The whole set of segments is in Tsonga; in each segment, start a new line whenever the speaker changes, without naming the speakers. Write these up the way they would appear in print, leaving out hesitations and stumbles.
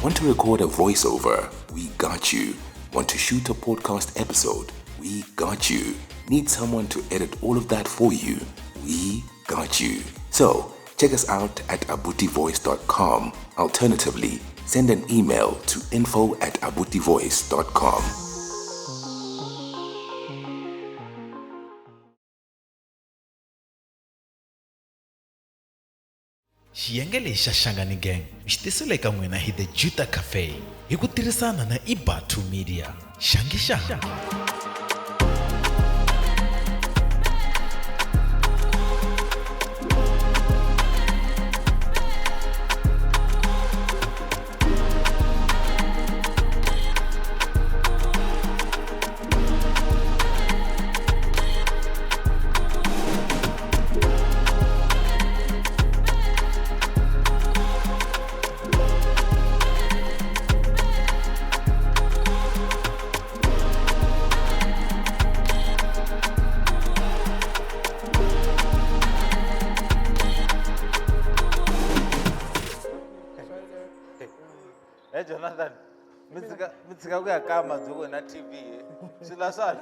Want to record a voiceover? We got you. Want to shoot a podcast episode? We got you. Need someone to edit all of that for you? We got you. So, check us out at abutivoice.com. Alternatively, send an email to info@abutivoice.com.
Xiyenge lexi xa Shangani Gang xi tisiwile eka n'wina hi The Juta Cafe hi ku tirhisana na Ibatu Media. Xangi xangi.
He Jonathan, mi tshika mi tshika ku ya kama byi ku na TV he. Swi la swa ha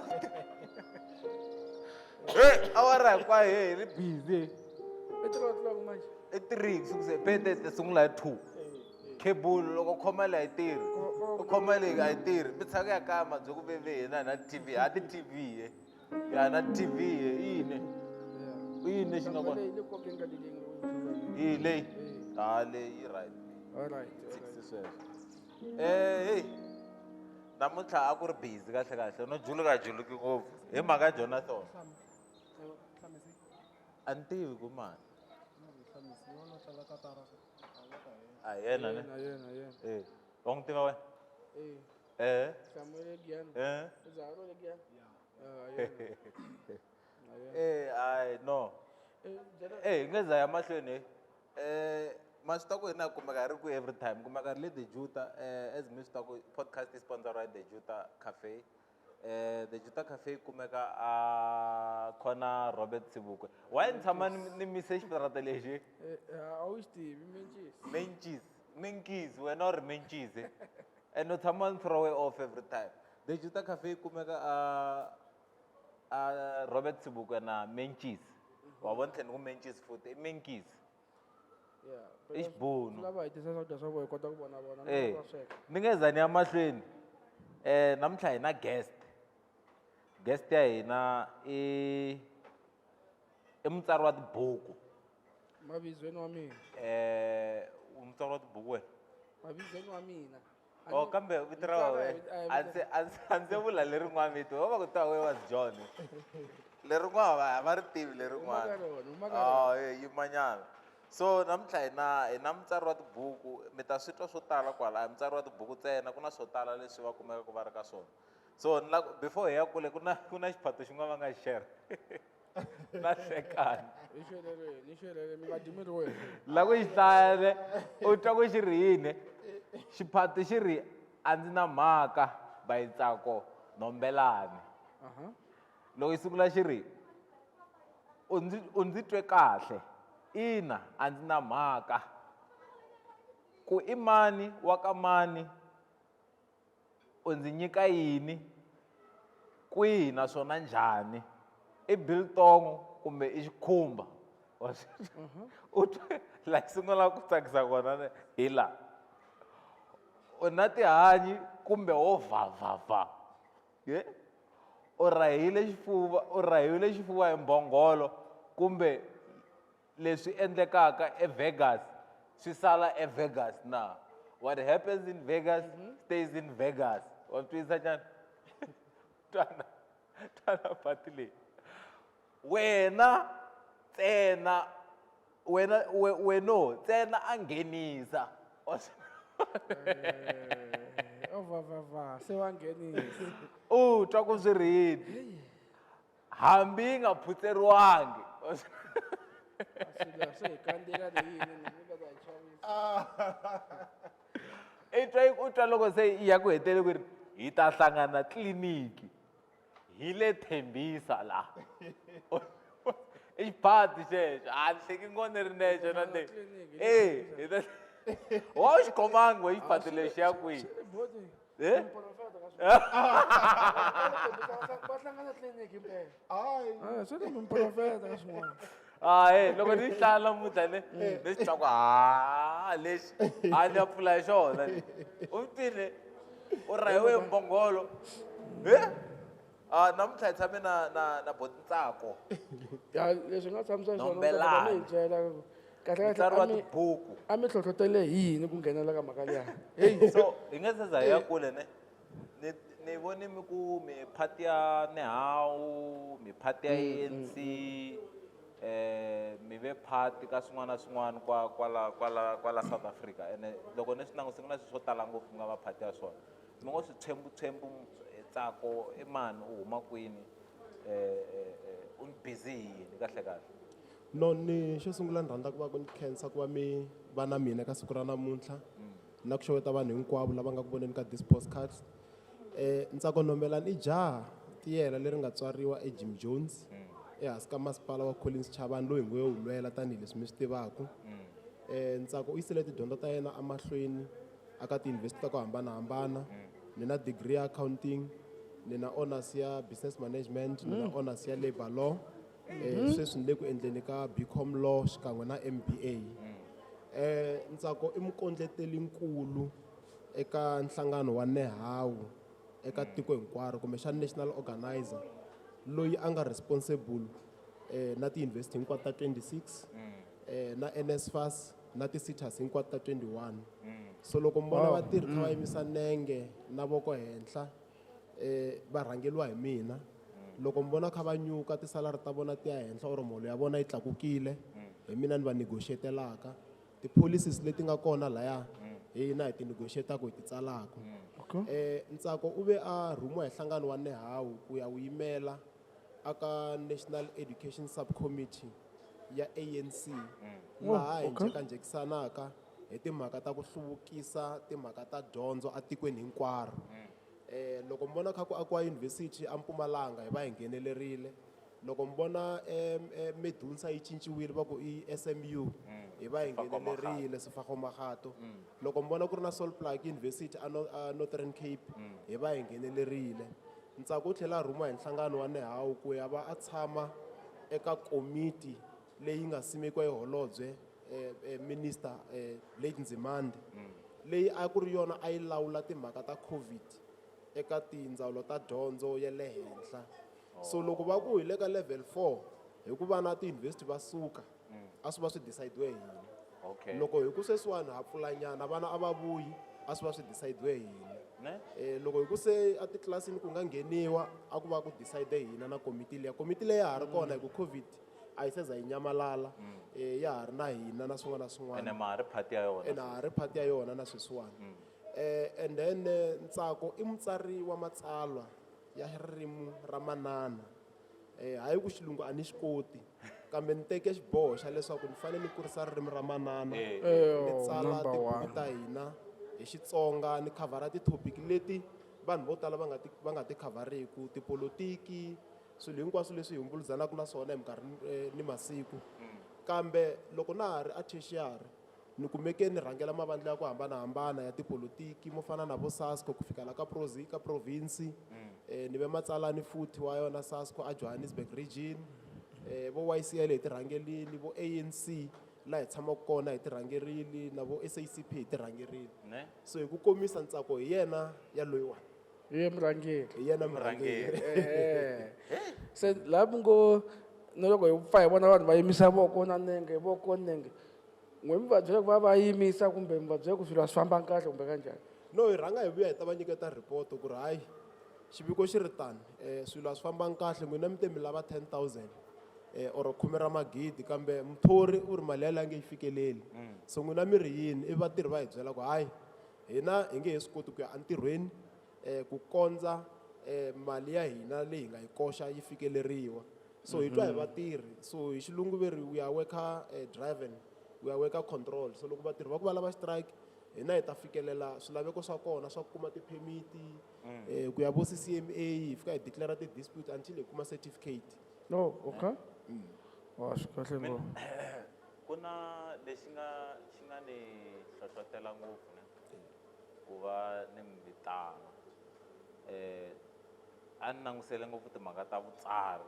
He, awara hinkwayo he hi ri busy.
I 3 o'clock manje.
I 3 ku sukuse pete ti sungula hi 2. Cable loko khomela yi tirhi. U khomela yi a yi tirhi. Mi tshika ku ya kama byi ku veve hina na TV, ha ti TV he. Ya na TV he, i yini? I yini lexi nga kona?
Leyi le kokeni ka leyi nga
Hi leyi. Ha leyi yi right.
All right.
Tshikisi sweswo. Eh, hey. Namuntlha a ku ri busy kahle kahle no juluka a juluki ngopfu hi mhaka Jonathan. A ni tivi ku mani. A hi yena ne?
Na yena yena.
Eh, wa n'wi tiva wena?
Eh,
Eh,
Samuel Gyan.
eh.
Zaro Gyan. Ah, yena.
Eh, ai no.
Eh, jana
Eh, hi nge za ya mahlweni. Eh, ma swi ta ku hina kumeka hi ri ku every time kumeka ri le The Juta as mi swi ta ku podcast is sponsored by The Juta Cafe. The Juta Cafe yi kumeka a corner Robert Sobukwe. Why ni tshama ni mise xitarata lexi?
Eh, a wu xi tivi mentshisi.
Menchies, Menkies, wena u ri Menchies. And u tshama ni throw off every time. The Juta Cafe yi kumeka a Robert Sobukwe na Menchies. Wa vona tlhela ni ku Menchies futhi i Menkies.
Yeah.
I xibunu.
Lava hi tisa swakudya swa vona hi kota ku vona vona na
Eh,
va sweka.
ni nge za ni ya mahlweni. Namuntlha hi na guest. Guest ya hina i mutsari wa tibuku.
Mavizweni wa mina.
Mutsari wa tibuku wena?
Mavizweni wa mina.
Oh, kambe vito ra wena a ndzi vula lerin'wana vito va va ku ta wena was John. Lerin'wana va va ri tivi lerin'wana.
Huma ka rona, huma ka
Oh, eh, yimanyana. So namuntlha hi na mutsari wa tibuku, mi ta swi twa swo tala kwala, a hi mutsari wa tibuku ntsena, ku na swo tala leswi va kumekaka va ri ka swona. So ni la before hi ya kule ku na xiphato xin'wana va nga xi share. Na hlekani.
Hi xereleni, hi xereleni, mi nga dyi miri wena.
La ku xi hlaya ne, u twa ku xi ri yini? Xiphato xi ri a ndzi na mhaka by Ntsako Nhombelani.
Aha.
Loko yi sungula xi ri u ndzi twe kahle. Ina, a ndzi na mhaka. Ku i mani wa ka mani u ndzi nyika yini kwihi naswona njhani i biltong kumbe i xikhumba. Wa swi twa? U twa la yi sungula ku tsakisa kona ne hi la u na tihanyi kumbe wo vhavhavha ye u rahile xifuva u rahile xifuva hi mbhongolo kumbe leswi endlekaka eVegas swi sala eVegas na what happens in Vegas stays in Vegas. Wa twisisa nyana? Twana twana pati leyi wena ntsena wena weno ntsena a nghenisa. Wa
O va va va se wa nghenisa.
U twa ku swi ri yini hambi yi nga phutseriwangi.
A swilo swi hi kandziyela leyini ni nga ta hi chavisa.
I twa u twa loko se yi ya ku hetele ku ri hi ta hlangana tliliniki hi le Thembisa la i xiphati xexo a ni hleki ngone ri nexe na le
Tliliniki,
e hi ta Wa u xi khomangi we xiphato lexi ya kwihi?
Boti.
Eh?
Muprofeta ka swona. Va hlangana tliliniki impela.
Hayi.
Eh, swi ni muprofeta ka swin'wana.
Hayi, loko ni hlaya namuntlha ni ni swi twa ku ha lexi a ni ya pfula hi xona le. U mi twile? U rahiwe hi mbhongolo. Eh? Ah, namuntlha hi tshame na na na boti Ntsako.
Ya leswi nga tshamisa xiswona
Nombelani.
mi hi byela ku kahle kahle
Mutsari wa
a mi
tibuku.
a mi hlohlotele hi yini ku nghenela ka mhaka liya. Hey,
So, hi nga se za hi ya kule ne. Ni ni vone mi ku mi phati ya Nehawu, mi phati ya ANC, mi ve phati ka swin'wana na swin'wana kwa kwala kwala kwala South Africa. Ene loko ni swi langutisa ku na swilo swo tala ngopfu mi nga va phati ya swona. Mi ngo swi tshembu Ntsako i mani u huma kwini u busy hi yini kahle kahle?
No ni xo sungula ni rhandza ku va ku ni khensa ku va mi va na mina ka siku ra namuntlha na ku xeweta vanhu hinkwavo lava nga ku voneni ka this postcard. Ntsako Nombelani i jaha tiyela leri nga tswariwa eJim Jones ehansi ka masipala wa Collins Chabane loyi hi ngo yo wu lwela tanihileswi mi swi tivaka. Ntsako u yisile tidyondzo ta yena emahlweni aka tiyunivhesiti ta ku hambanahambana. Ni na degree ya accounting, ni na honors ya business management, ni na honors ya labor law. Sweswi ni le ku endleni ka BCom law xikan'we na MBA. Ntsako i mukondletelinkulu eka nhlangano wa Nehawu eka tiko hinkwaro kumbexana national organizer loyi a nga responsible na tiyunivhesiti hinkwato ta 26 na NSFAS na ti-SETAs hinkwato ta 21. So loko mi vona vatirhi kha va yimisa nenge na voko henhla va rhangeriwa hi mina. Loko mi vona kha va nyuka tisalari ta vona ti ya henhla or miholo ya vona yi tlakukile hi mina ni va negotiatelaka. Ti-policies leti nga kona laya hi hina hi ti negotiataka hi ti tsalaka. Ntsako u ve a rhumiwa hi nhlangano wa Nehawu ku ya wu yimela aka National Education Subcommittee ya ANC laha hi njhekanjhekisanaka hi timhaka ta ku hluvukisa timhaka ta dyondzo atikweni hinkwaro. Loko mi vona kha ku akiwa yunivhesiti a Mpumalanga hi va hi nghenelerile. Loko mi vona Medunsa yi cinciwile va ku i SMU hi va hi nghenelerile Sefako Makgatho. Loko mi vona ku ri na Sol Plaatje University a a Northern Cape hi va hi nghenelerile. Ntsako u tlhela a rhumiwa hi nhlangano wa Nehawu ku ya va a tshama eka komiti leyi nga simekiwa hi holobye minister Blade Nzimande leyi a ku ri yona a yi lawula timhaka ta COVID eka tindzawulo ta dyondzo ya le henhla. So loko va ku hi le ka level 4 hikuva na tiyunivhesiti va suka a swi va swi decidiwe hi hina. Loko hi ku sweswiwani ha pfulanyana vana a va vuyi a swi va swi decidiwe hi hina.
Ne?
Loko hi ku se a titlilasini ku nga ngheniwa a ku va ku decide hina na komiti liya. Komiti leyi ya ha ri kona hi ku COVID a yi se za yi nyamalala. Ya ha ri na hina na swin'wana na swin'wana.
Ene ma ha ri phati ya yona.
Ene ha ri phati ya yona na sweswiwani. And then Ntsako i mutsari wa matsalwa ya ririmi ra manana. Hayi ku xilungu a ni xi koti kambe ni teke xiboho xa leswaku ni fanele ni kurisa ririmi ra manana. Ni tsala
Number
tibuku
one.
ta hina hi Xitsonga ni khavhara ti-topic leti vanhu vo tala va nga ti khavhariku, tipolotiki, swilo hinkwaswo leswi hi humbuluzanaka na swona hi minkarhi ni masiku. Kambe loko na ha ri a tertiary ni kumeke ni rhangela mavandla ya ku hambanahambana ya tipolotiki mo fana na vo SASCO ku fika la ka ka province. Ni ve matsalani futhi wa yona SASCO a Johannesburg region. Vo YCL hi tirhangerile, vo ANC la hi tshamaka kona hi tirhangerile, na vo SACP hi tirhangerile.
Ne?
So hi ku komisa Ntsako hi yena ya loyiwani.
Hi ye murhangeri.
Hi yena murhangeri.
Se laha mi ngo na loko hi pfa hi vona vanhu va yimisa voko na nenge, voko nenge. N'we mi va byela ku va va yimisa kumbe mi va byela ku swilo a swi fambanga kahle kumbe kanjhani?
No, hi rhanga hi vuya hi ta va nyiketa report ku ri hayi xiviko xi ri tani, swilo a swi fambanga kahle, n'wina mi te mi lava 10,000 or khume ra magidi kambe muthori u ri mali yaleyo a nge yi fikeleli. So n'wina mi ri yini? Ivi vatirhi va hi byela ku hayi hina hi nge he swi koti ku ya entirhweni ku kondza mali ya hina leyi hi nga yi koxa yi fikeleriwa. So hi twa hi vatirhi. So hi xilungu ve ri we are worker driven, we are worker control. So loko vatirhi va ku va lava strike hina hi ta fikelela swilaveko swa kona swa ku kuma ti-permit, ku ya vo CCMA, hi fika hi declare ti-dispute until hi kuma certificate.
No, okay. Wa swi kahle ngopfu.
Ku na lexi nga xi nga ni hlohlotela ngopfu ne ku va ni mi vitana a ni langusele ngopfu timhaka ta vutsari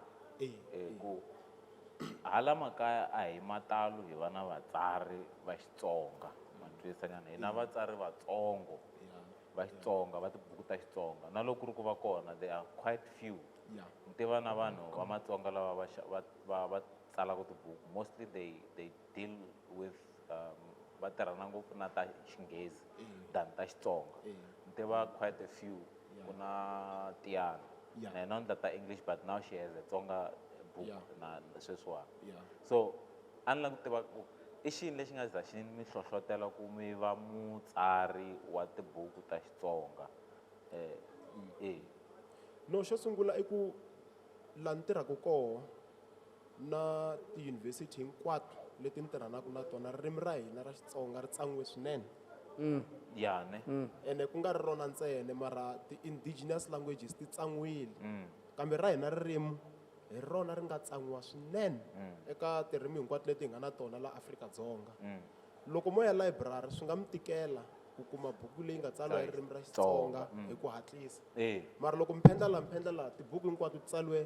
ku hala makaya a hi matalo hi va na vatsari va Xitsonga ma twisisa nyana hi na vatsari vatsongo va Xitsonga va tibuku ta Xitsonga na loko ku ri ku va kona they are quite few. Ni tiva na vanhu va Matsonga lava va va va va tsalaka tibuku mostly they deal with va tirhana ngopfu na ta Xinghezi than ta Xitsonga. Ni tiva quite a few ku na Tiyani na yena u endla ta English but now she has a Tsonga book na sweswiwani. So a ni lava ku tiva ku i xini lexi nga za xi mi hlohlotela ku mi va mutsari wa tibuku ta Xitsonga
No xo sungula i ku laha ni tirhaka koho na tiyunivhesiti hinkwato leti ni tirhanaka na tona ririmi ra hina ra Xitsonga ri tsan'wiwe swinene.
Ya ne.
Ene ku nga ri rona ntsena mara ti-indigenous languages ti tsan'wile. Kambe ra hina ririmi hi rona ri nga tsan'wiwa swinene eka tirimi hinkwato leti hi nga na tona la Afrika-Dzonga. Loko mo ya library swi nga mi tikela ku kuma buku leyi nga tsariwa hi ririmi ra Xitsonga hi ku hatlisa. Mara loko mi phendla la mi phendla la tibuku hinkwato ti tsariwe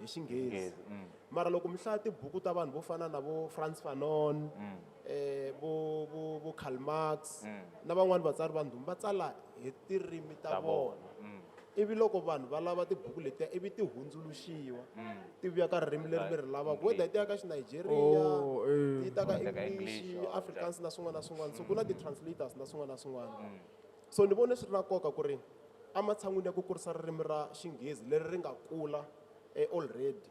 hi Xinghezi.
Xinghezi,
Mara loko mi hlaya tibuku ta vanhu vo fana na vo Frantz Fanon, vo vo vo Karl Marx na van'wani vatsari va ndhuma va tsala hi tirimi ta
Ta
vona.
vona.
Ivi loko vanhu va lava tibuku letiya ivi ti hundzuluxiwa ti vuya ka ririmi leri mi ri lavaka whether ti ya ka Xinigeria
Oh, eh.
ti ta ka
Ti ta ka
English,
English, or
Afrikaans na swin'wana na swin'wana. So ku na ti-translators na swin'wana na swin'wana. So ni vone swi ri na nkoka ku ri ematshan'wini ya ku kurisa ririmi ra Xinghezi leri ri nga kula already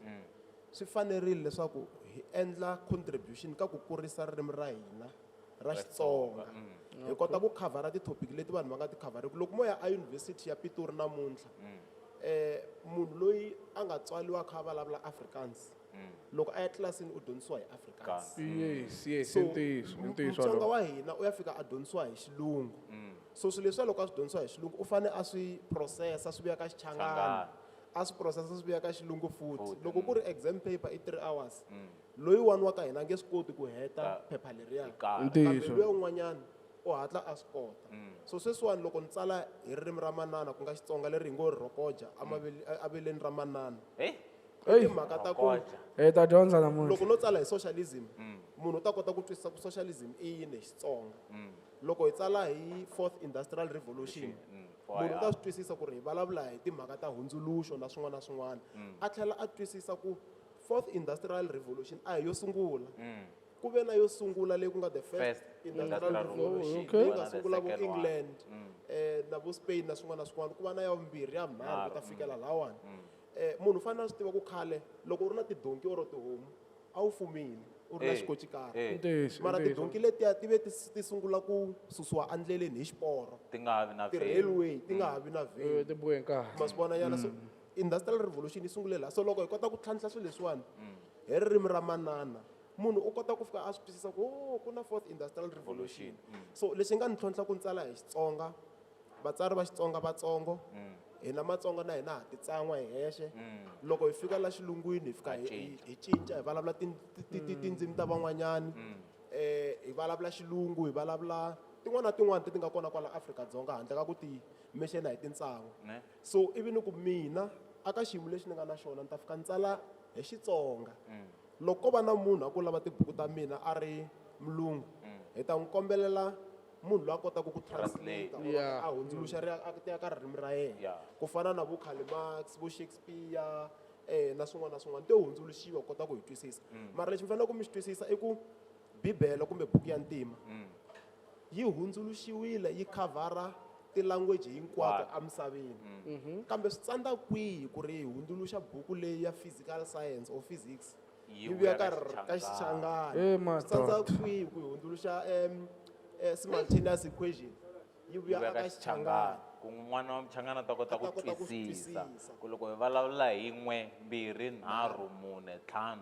swi fanerile leswaku hi endla contribution ka ku kurisa ririmi ra hina ra Xitsonga. Hi kota ku khavhara ti-topic leti vanhu va nga ti khavhariki. Loko mo ya eyunivhesiti ya Pitori namuntlha munhu loyi a nga tswariwa a kha a vulavula Afrikaans loko a ya tlilasini u dyondzisiwa hi Afrikaans.
Yes,
So
i ntiyiso, i ntiyiso
Mutsonga
walowo.
wa hina u ya fika a dyondzisiwa hi Xilungu. So swilo leswiya loko a swi dyondzisiwa hi Xilungu u fane a swi process-a swi vuya ka Xichangani.
Xichangani.
A swi process-a swi vuya ka Xilungu futhi. Loko ku ri exam paper i 3 hours loyiwani wa ka hina a nge swi koti ku heta phepha leriya.
Hi nkarhi.
Kambe
Ntiyiso.
luya un'wanyana u hatla a swi kota. So sweswiwani loko ni tsala hi ririmi ra manana ku nga Xitsonga leri hi ngo ri rhokoja aveleni ra manana.
Hey.
I timhaka ta ku
Rhokoja.
Hi ta dyondza namuntlha.
loko no tsala hi socialism munhu u ta kota ku twisisa ku socialism i yini hi Xitsonga. Loko hi tsala hi fourth industrial revolution munhu u ta swi twisisa ku ri hi vulavula hi timhaka ta hundzuluxo na swin'wana na swin'wana. A tlhela a twisisa ku fourth industrial revolution a hi yo sungula. Ku ve na yo sungula leyi ku nga the first
First
industrial
industrial
revolution
revolution.
leyi nga
Okay.
sungula vo
The second one.
England na vo Spain na swin'wana na swin'wana ku va na ya vumbirhi ya vunharhu ku ta fikela lahawani. Munhu u fanele a swi tiva ku khale loko u ri na tidonki or tihomu a wu fumile u ri na xikocikari.
Ntiyiso,
Mara
ntiyiso.
tidonki letiya ti ve ti sungula ku susiwa endleleni hi xiporo.
Ti nga ha vi na value.
Ti-railway ti nga ha vi na value.
Ti bohe nkarhi.
Ma swi vona nyana so industrial revolution yi sungule laha. So loko hi kota ku tlhantlha swilo leswiwani hi ririmi ra manana munhu u kota ku fika a swi twisisa ku oh ku na fourth industrial revolution. So lexi nga ni tlhontlha ku ni tsala hi Xitsonga vatsari va Xitsonga vatsongo hina Matsonga na hina ha ti tsan'wa hi hexe. Loko hi fika la xilungwini hi fika hi cinca hi vulavula tindzimi ta van'wanyani hi vulavula xilungu hi vulavula tin'wana na tin'wana leti nga kona kwala Afrika-Dzonga handle ka ku ti mention hi tintsangu.
Ne.
So ivi ni ku mina aka xiyimo lexi ni nga na xona ni ta fika ni tsala hi Xitsonga. Loko ko va na munhu a ku lava tibuku ta mina a ri mulungu hi ta n'wi kombelela munhu loyi a kotaka ku translate
Translate.
or a hundzuluxa ri a ti ya ka ririmi ra yena. Ku fana na vo Karl Marx, vo Shakespeare na swin'wana na swin'wana ti hundzuluxiwa ku kota ku hi twisisa. Mara lexi mi faneleke ku mi xi twisisa i ku Bibele kumbe buku ya ntima yi hundzuluxiwile yi khavhara ti-language hinkwato emisaveni. Kambe swi tsandza kwihi ku ri hi hundzuluxa buku leyi ya physical science or physics
Yi
yi vuya
vuya ka
ka
Xichangani.
Xichangani?
Eh,
Swi tsandza
madoda.
kwihi ku hi hundzuluxa simultaneous equation yi vuya
Yi vuya
ka
ka
Xichangani?
Xichangani. Ku n'wana wa Muchangana a ta kota
A ta
ku
kota ku swi
twisisa.
twisisa.
Ku loko hi vulavula hi 1, 2, 3, 4, 5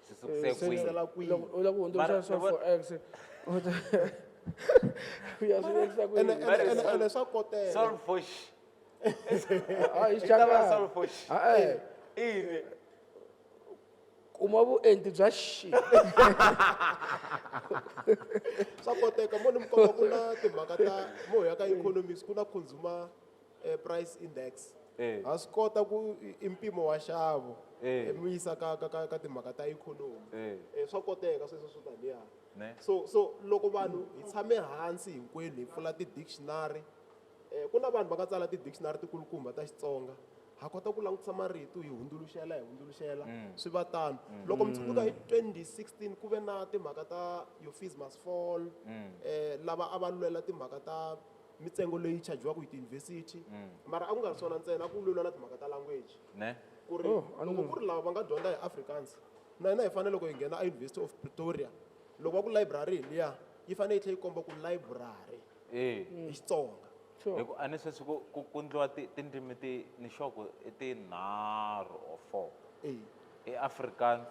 swi sukise
Se
kwihi?
Sukisela kwihi?
Loko u lava ku hundzuluxa
Mara
swa
ni vona-
four X, u ta u ya swi vekisa kwihi?
Ene, ene, ene, ene swa koteka.
Solve for sh.
Ah, hi
Yi ta va
Xichangani.
solve for sh.
Ah, eh.
Ini.
Kuma vuenti bya xi.
Swa koteka mo ni mi komba ku na timhaka ta mo ya ka economics ku na consumer price index. Ha swi kota ku i mpimo wa nxavo mi yisa ka timhaka ta ikhonomi. Swa koteka sweswo swo taniya.
Ne.
So loko vanhu hi tshame hansi hinkwenu hi pfula ti-dictionary, ku na vanhu va nga tsala ti-dictionary tikulukumba ta Xitsonga, ha kota ku langutisa marito hi hundzuluxela hi hundzuluxela swi va tano. Loko mi tsundzuka hi 2016 ku ve na timhaka ta your fees must fall, lava a va lwela timhaka ta mitsengo leyi chajiwaka hi tiyunivhesiti, mara a ku nga ri swona ntsena, a ku lweliwa na timhaka ta language.
Ne.
Ku ri
Oh, a ni
loko ku ri lava va nga dyondza hi Afrikaans, na hina hi fanele loko hi nghena a University of Pretoria, loko va ku library hi liya, yi fanele yi tlhela yi komba ku library hi Xitsonga.
Sure.
Hi ku a ni sweswi ku endliwa tindzimi ti ni sure ku i tinharhu or 4. I Afrikaans,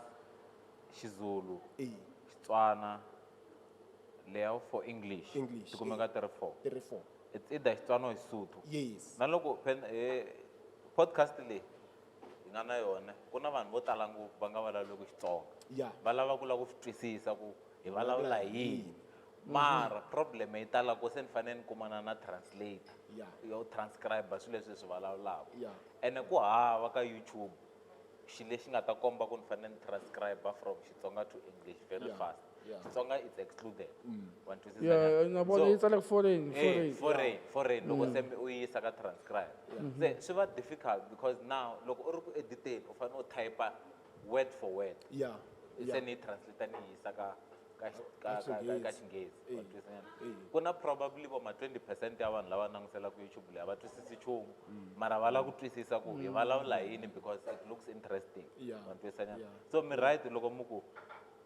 Xizulu, Xitswana, leya for English.
English,
Ti kumeka ti ri 4.
Ti ri 4.
It's either Xitswana or Xisuthu.
Yes.
Na loko podcast leyi hi nga na yona, ku na vanhu vo tala ngopfu va nga vulavuleki Xitsonga.
Yeah.
Va lava ku lava ku swi twisisa ku hi vulavula hi yini. Mara problem yi tala ku se ni fanele ni kumana na translator.
Yeah.
Yo transcribe swilo leswi hi swi vulavulaka.
Yeah.
Ene ku hava ka YouTube xilo lexi nga ta komba ku ni fanele ni transcribe from Xitsonga to English very
Yeah.
fast.
Yeah.
Xitsonga is excluded. Wa ni twisisa
Yeah,
nyana?
na vona
So,
yi tsala foreign, foreign.
Foreign, foreign. Loko se u yisa ka transcribe. Se swi va difficult because now loko u ri ku editeni u fanele u type word for word.
Yeah.
Se
Yeah.
ni translate ni yisa ka Xinghezi. Wa twisisa nyana? Ku na probably vo ma 20% ya vanhu lava languselaka YouTube leyi a va twisisi nchumu, mara va lava ku twisisa ku hi vulavula hi yini because it looks interesting.
Yeah.
Wa twisisa nyana?
Yeah.
So mi right loko mi ku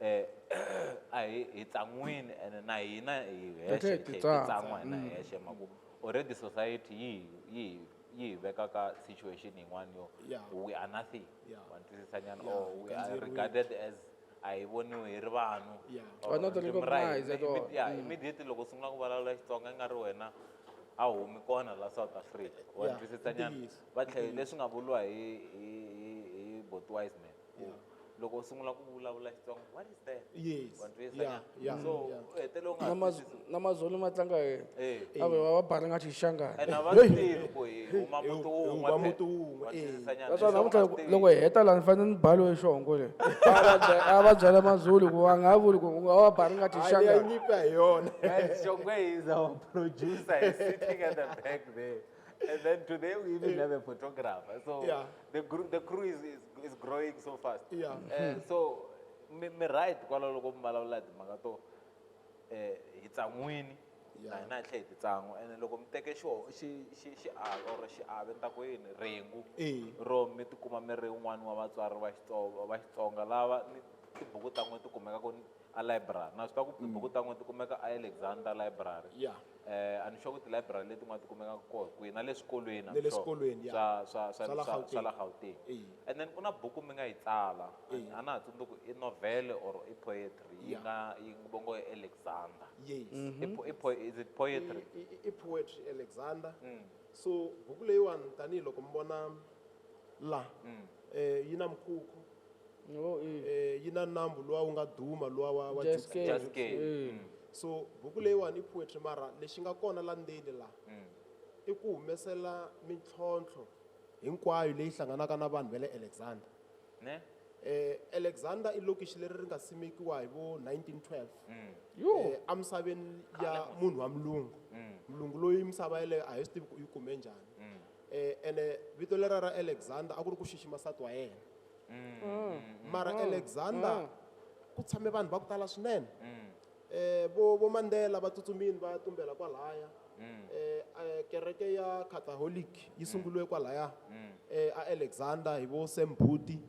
a hi tsan'wini ene na hina hi hexe,
Hi
hi
ti
tlhela hi tsan'wa hina hi hexe mhaka already society yi hi veka ka situation yin'wana yo
Yeah.
we are nothing.
Yeah.
Wa twisisa nyana?
Yeah.
Or we are
Kandziyeriwile.
regarded as a hi voniwi hi ri vanhu.
Yeah.
Or
Or not
ririmi ra hina.
recognized at all.
Yeah, immediately loko u sungula ku vulavula Xitsonga i nga ri wena a humi kona la South Africa. Wa
Yeah,
twisisa nyana?
ntiyiso.
Va tlhela leswi nga vuriwa hi Bot Wiseman. Loko u sungula ku vulavula Xitsonga, what is that?
Yes.
Wa twisisa
Yeah,
nyana?
yeah,
So,
yeah.
u hetelela u nga
Na
twisisi.
na Mazulu ma tlanga hi.
Eh.
A va bara nga Xixangana.
Ene a va swi tivi ku hi huma muti
Hi
wun'we
huma
phela.
muti wun'we,
Wa
eh.
twisisa nyana?
Naswona
Leswi
namuntlha
u nga swi tivi.
loko hi heta laha ni fanele ni ba loyi xihongo leyi. A va byela Mazulu ku va nga vuli ku u nga va bara nga
Hayi, leyi
Xixangana.
nyimpi a hi yona.
And Shongwe is our producer, he's sitting at the back there. And then today we even have a photographer. So
Yeah.
the crew is growing so fast.
Yeah.
So mi right kwalaho loko mi vulavula timhaka to hi tsan'wini,
Yeah.
na hina hi tlhela hi ti tsan'wa. Ene loko mi teke xiave or xiave ni ta ku yini, rhengu ro mi tikuma mi ri un'wana wa vatswari va va Xitsonga lava ni tibuku ta n'wina ti kumekaka a library. Na swi tiva ku tibuku ta n'wina ti kumeka a Alexander Library.
Yeah.
A ni sure ku ti-library leti nga ti kumekaka koho kwihi, na le swikolweni, I'm
Na le
sure.
swikolweni, yeah.
Swa
Swa la
swa la
Gauteng.
Gauteng.
Eh.
And then ku na buku mi nga yi tsala.
Eh.
A na ha tsundzuki i novel or i poetry yi
Yeah.
nga yi vongo i Alexander.
Yes.
Is it poetry?
I poetry Alexander. So buku leyiwani tanihiloko mi vona la, yi na mikhukhu.
Oh, eh.
Yi na nambu luwa wu nga duma luwa wa
Just
Jukes.
Cave.
Just Cave.
Eh.
So buku leyiwani i poetry mara lexi nga kona la ndzeni la i ku humesela mintlhontlho hinkwayo leyi hlanganaka na vanhu va le Alexander.
Ne?
Alexander i lokixi leri ri nga simekiwa hi vo 1912.
Yo.
Emisaveni ya munhu wa mulungu. Mulungu loyi misava yeleyo a hi swi tivi ku yi kume njhani. Ene vito lera ra Alexander a ku ri ku xixima nsati wa yena. Mara Alexander ku tshame vanhu va ku tala swinene. Vo Mandela va tsutsumile va tumbela kwalaya. Kereke ya Catholic yi sunguriwe kwalaya. A Alexander hi vo Sam Buti.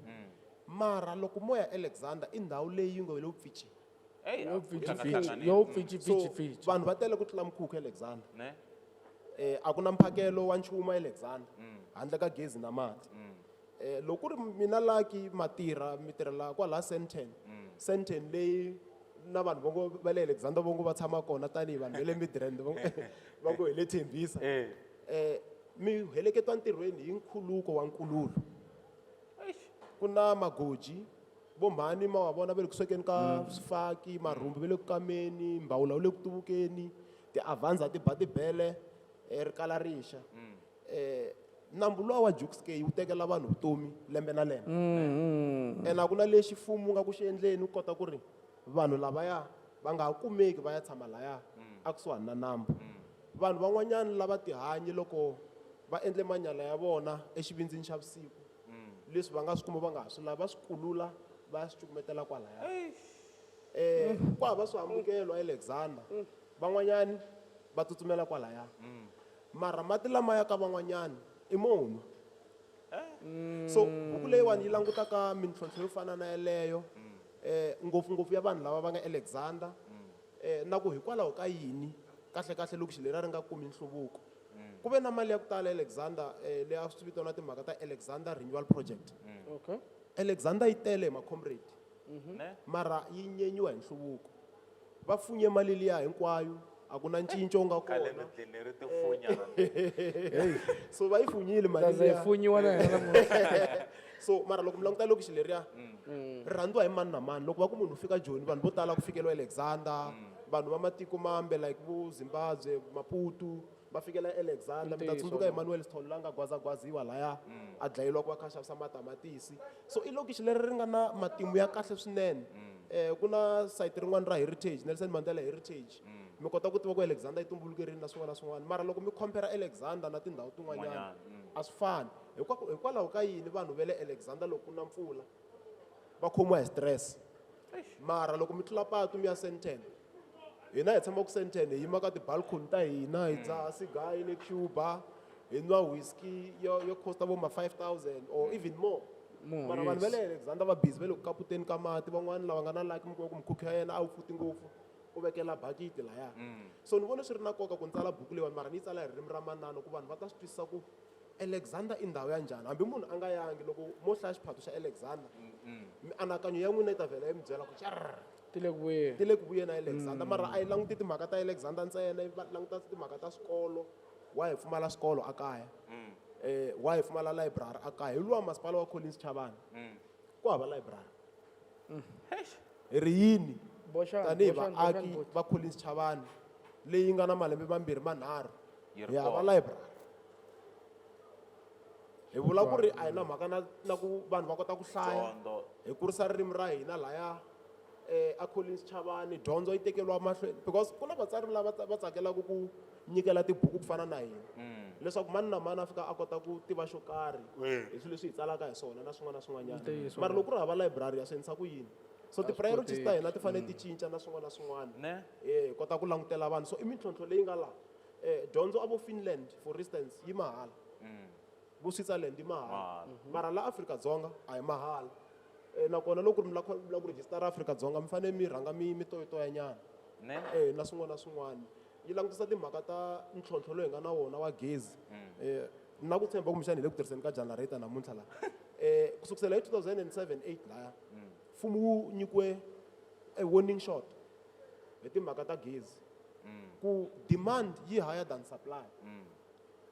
Mara loko mo ya Alexander i ndhawu leyi yi nga le pfichini.
Ey,
Yo
a
pfichi,
ku
pfichi.
hlangahlanganile.
Yo pfichi,
So,
pfichi, pfichi.
vanhu va tele ku tlula mikhukhu Alexander.
Ne?
A ku na mphakelo wa nchumu Alexander handle ka gezi na mati. Loko ku ri mina Lucky Matirha mi tirhela kwala Sandton. Sandton leyi na vanhu va ngo va le Alexander va ngo va tshama kona tanihi vanhu va le Midrand va ngo hi le Tembisa. Mi heleketiwa ntirhweni hi nkhuluko wa nkululo.
Eish.
Ku na magoji, Vo mhani ma wa vona va le ku swekeni ka swifaki, marhumbi va le ku kameni, mbawula wu le ku tuvukeni, ti-avanza ti ba tibele, ri kala ri xa. Nambu luwa wa Jukskei wu tekela vanhu vutomi lembe na lembe. Ene a ku na lexi mfumo wu nga ku xi endleni ku kota ku ri vanhu lavaya va nga ha kumeki va ya tshama laya a kusuhani na nambu. Vanhu van'wanyana lava tihanyi loko va endle manyala ya vona exivindzini xa vusiku, leswi va nga swi kuma va nga ha swi lavi, va swi kulula va ya swi cukumetela kwalaya. Ku hava swihambukelo Alexander, van'wanyani va tsutsumela kwalaya. Mara mati lama ya ka van'wanyani i mo nwa. So buku leyiwani yi languta ka mintlhontlho yo fana na yeleyo, ngopfungopfu ya vanhu lava va nga Alexander, na ku hikwalaho ka yini kahle kahle lokixi leri a ri nga kumi nhluvuko. Ku ve na mali ya ku tala Alexander, leyi a swi vitaniwa timhaka ta Alexander Renewal Project. Alexander yi tele hi ma-comrade,
Ne?
mara yi nyenyiwa hi nhluvuko. Va funye mali liya hinkwayo, a ku na ncinco wu nga
Khale
kona.
ndlini ri ti funya.
So va yi funyile mali
Taza yi
liya.
funyiwa na hina namuntlha.
So mara loko mi languta lokixi leriya, ri rhandziwa hi mani na mani. Loko va ku munhu u fika Joni, vanhu vo tala ku fikeliwa Alexander, vanhu va matiko mambe like vo Zimbabwe, Maputo, va fikela Alexander. Mi ta tsundzuka Emmanuel Sithole la nga gwazagwaziwa laya, a dlayeriwa ku va kha a xavisa matamatisi. So i lokixi leri ri nga na matimu ya kahle swinene. Ku na site rin'wana ra heritage, Nelson Mandela Heritage. Mi kota ku tiva ku Alexander yi tumbuluke rini na swin'wana na swin'wana. Mara loko mi compare Alexander na tindhawu tin'wanyana, a swi fani. Hikwalaho ka yini vanhu va le Alexander loko ku na mpfula va khomiwa hi stress? Mara loko mi tlula patu mi ya Sandton, hina hi tshama ku Sandton, hi yima ka ti-balcony ta hina, hi dzaha cigar le Cuba, hi nwa whisky yo costa vo ma 5000 or even more.
More,
Mara vanhu va
yes.
le Alexander va busy va le ku kaputeni ka mati, van'wani lava nga na lucky mi kuma ku mukhukhu ya yena a wu pfuti ngopfu, u vekela bakiti laya. So ni vona swi ri na nkoka ku ni tsala buku leyiwani, mara ni yi tsala hi ririmi ra manana ku vanhu va ta swi twisisa ku Alexander i ndhawu ya njhani. Hambi munhu a nga yangi, loko mo hlaya xiphato xa Alexander, mianakanyo ya n'wina yi ta vhela yi mi byela ku charr,
Ti le ku vuyeni.
Ti le ku vuyeni Alexander. Mara a yi languti timhaka ta Alexander ntsena, yi languta timhaka ta swikolo. Wa hi pfumala swikolo a kaya, wa hi pfumala library a kaya. Hi luwa masipala wa Collins Chabane, ku hava library. Hi ri yini
Boxani,
tanihi
boxani,
vaaki
boxani, boxani.
va Collins Chabane leyi nga na malembe mambirhi manharhu
Yi ri
hi hava
kona.
library? Hi vula ku ri a hi na mhaka na ku vanhu va kota ku hlaya,
Dyondzo.
hi kurisa ririmi ra hina laya, a Collins Chabane dyondzo yi tekeriwa mahlweni, because ku na vatsari lava va tsakelaka ku nyikela tibuku ku fana na hina, leswaku mani na mani a fika a kota ku tiva xo karhi hi swilo leswi hi tsalaka hi swona na swin'wana na swin'wanyana.
Ntiyiso.
Mara loko ku ri hava library, ya swi endlisa ku yini? So ti-priorities ta hina ti fanele ti cinca na swin'wana na swin'wana.
Ne?
Hi kota ku langutela vanhu. So i mintlhontlho leyi nga laha. Dyondzo a vo Finland, for instance, yi mahala, vo Switzerland yi mahala,
Mahala.
mara la Afrika-Dzonga a hi mahala. Nakona loko ri mi lava ku rejistara Afrika-Dzonga, mi fanele mi rhanga mi toyitoya nyana.
Ne?
Na swin'wana na swin'wana. Yi langutisa timhaka ta ntlhontlho lowu hi nga na wona wa gezi. Na ku tshemba kumbexana hi le ku tirhiseni ka generator namuntlha laha. Ku sukusela hi 2007 8 laya, mfumo wu nyikiwe a warning shot hi timhaka ta gezi, ku demand yi higher than supply.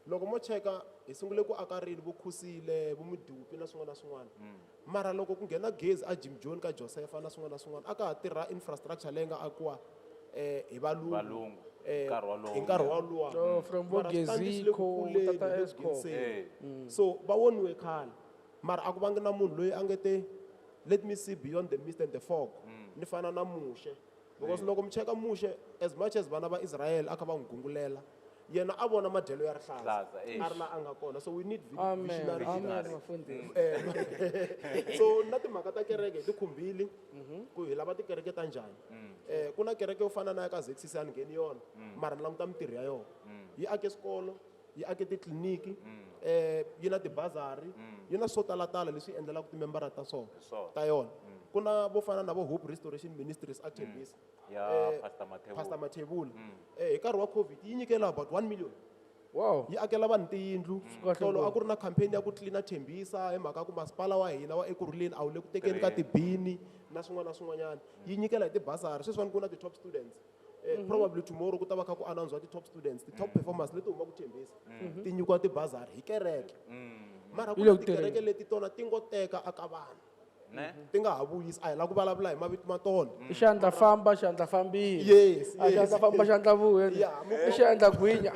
Loko mo cheka, hi sungule ku aka rini? Vo Khusile, vo Mudupi na swin'wana na swin'wana. Mara loko ku nghena gezi a Jim Joni ka Josepha na swin'wana na swin'wana, a ka ha tirha infrastructure leyi nga akiwa hi valungu.
Valungu. Nkarhi wolowo.
Hi nkarhi woluwa.
Oh, from vo
Mara switandi swi le ku
Geziko,
kuleni,
Tata
hi le ku
Eskom.
ngheniseni. So va voniwe khale, mara a ku vangi na munhu loyi a nge te, let me see beyond the mist and the fog, ni fana na Muxe. Because loko mi cheka Muxe, as much as vana va Israel a kha va n'wi gungulela, yena a vona madyelo ya rihlaza
Rihlaza, eish.
a ri la a nga kona. So we need
Amen.
visionaries.
Amen, vafundhisi.
So na timhaka ta kereke hi ti khumbile, ku hi lava tikereke ta njhani. Ku na kereke yo fana na ya ka ZCC, a ni ngheni yona, mara ni languta mintirho ya yona. Yi ake swikolo, yi ake titliliniki, yi na tibazari, yi na swo talatala leswi endlelaka timembara ta swona
Swona.
ta yona. Ku na vo fana na vo Hope Restoration Ministries a Tembisa,
Ya Pastor Mathebula.
Pastor Mathebula. Hi nkarhi wa COVID yi nyikela about 1 million.
Wow.
Yi akela vanhu tiyindlu.
Kahle
Tolo a
ngopfu.
ku ri na campaign ya ku tlilina Tembisa hi mhaka ya ku masipala wa hina wa Ekurhuleni a wu le ku tekeni ka tibini na swin'wana na swin'wanyana. Yi nyikela hi tibasari. Sweswiwani ku na ti-top students. Probably tomorrow ku ta va kha ku announce ti-top students, ti-top performers leti humaka Tembisa, ti nyikiwa tibasari hi kereke. Mara ku
Yi le
na
ku tirheni.
tikereke leti tona ti ngo teka aka vanhu.
Ne?
Ti nga ha vuyisi a hi lava ku vulavula hi mavito ma tona.
I xandla famba xandla fambile.
Yes,
A xandla famba xandla vuya.
Yeah,
I xandla gwinya.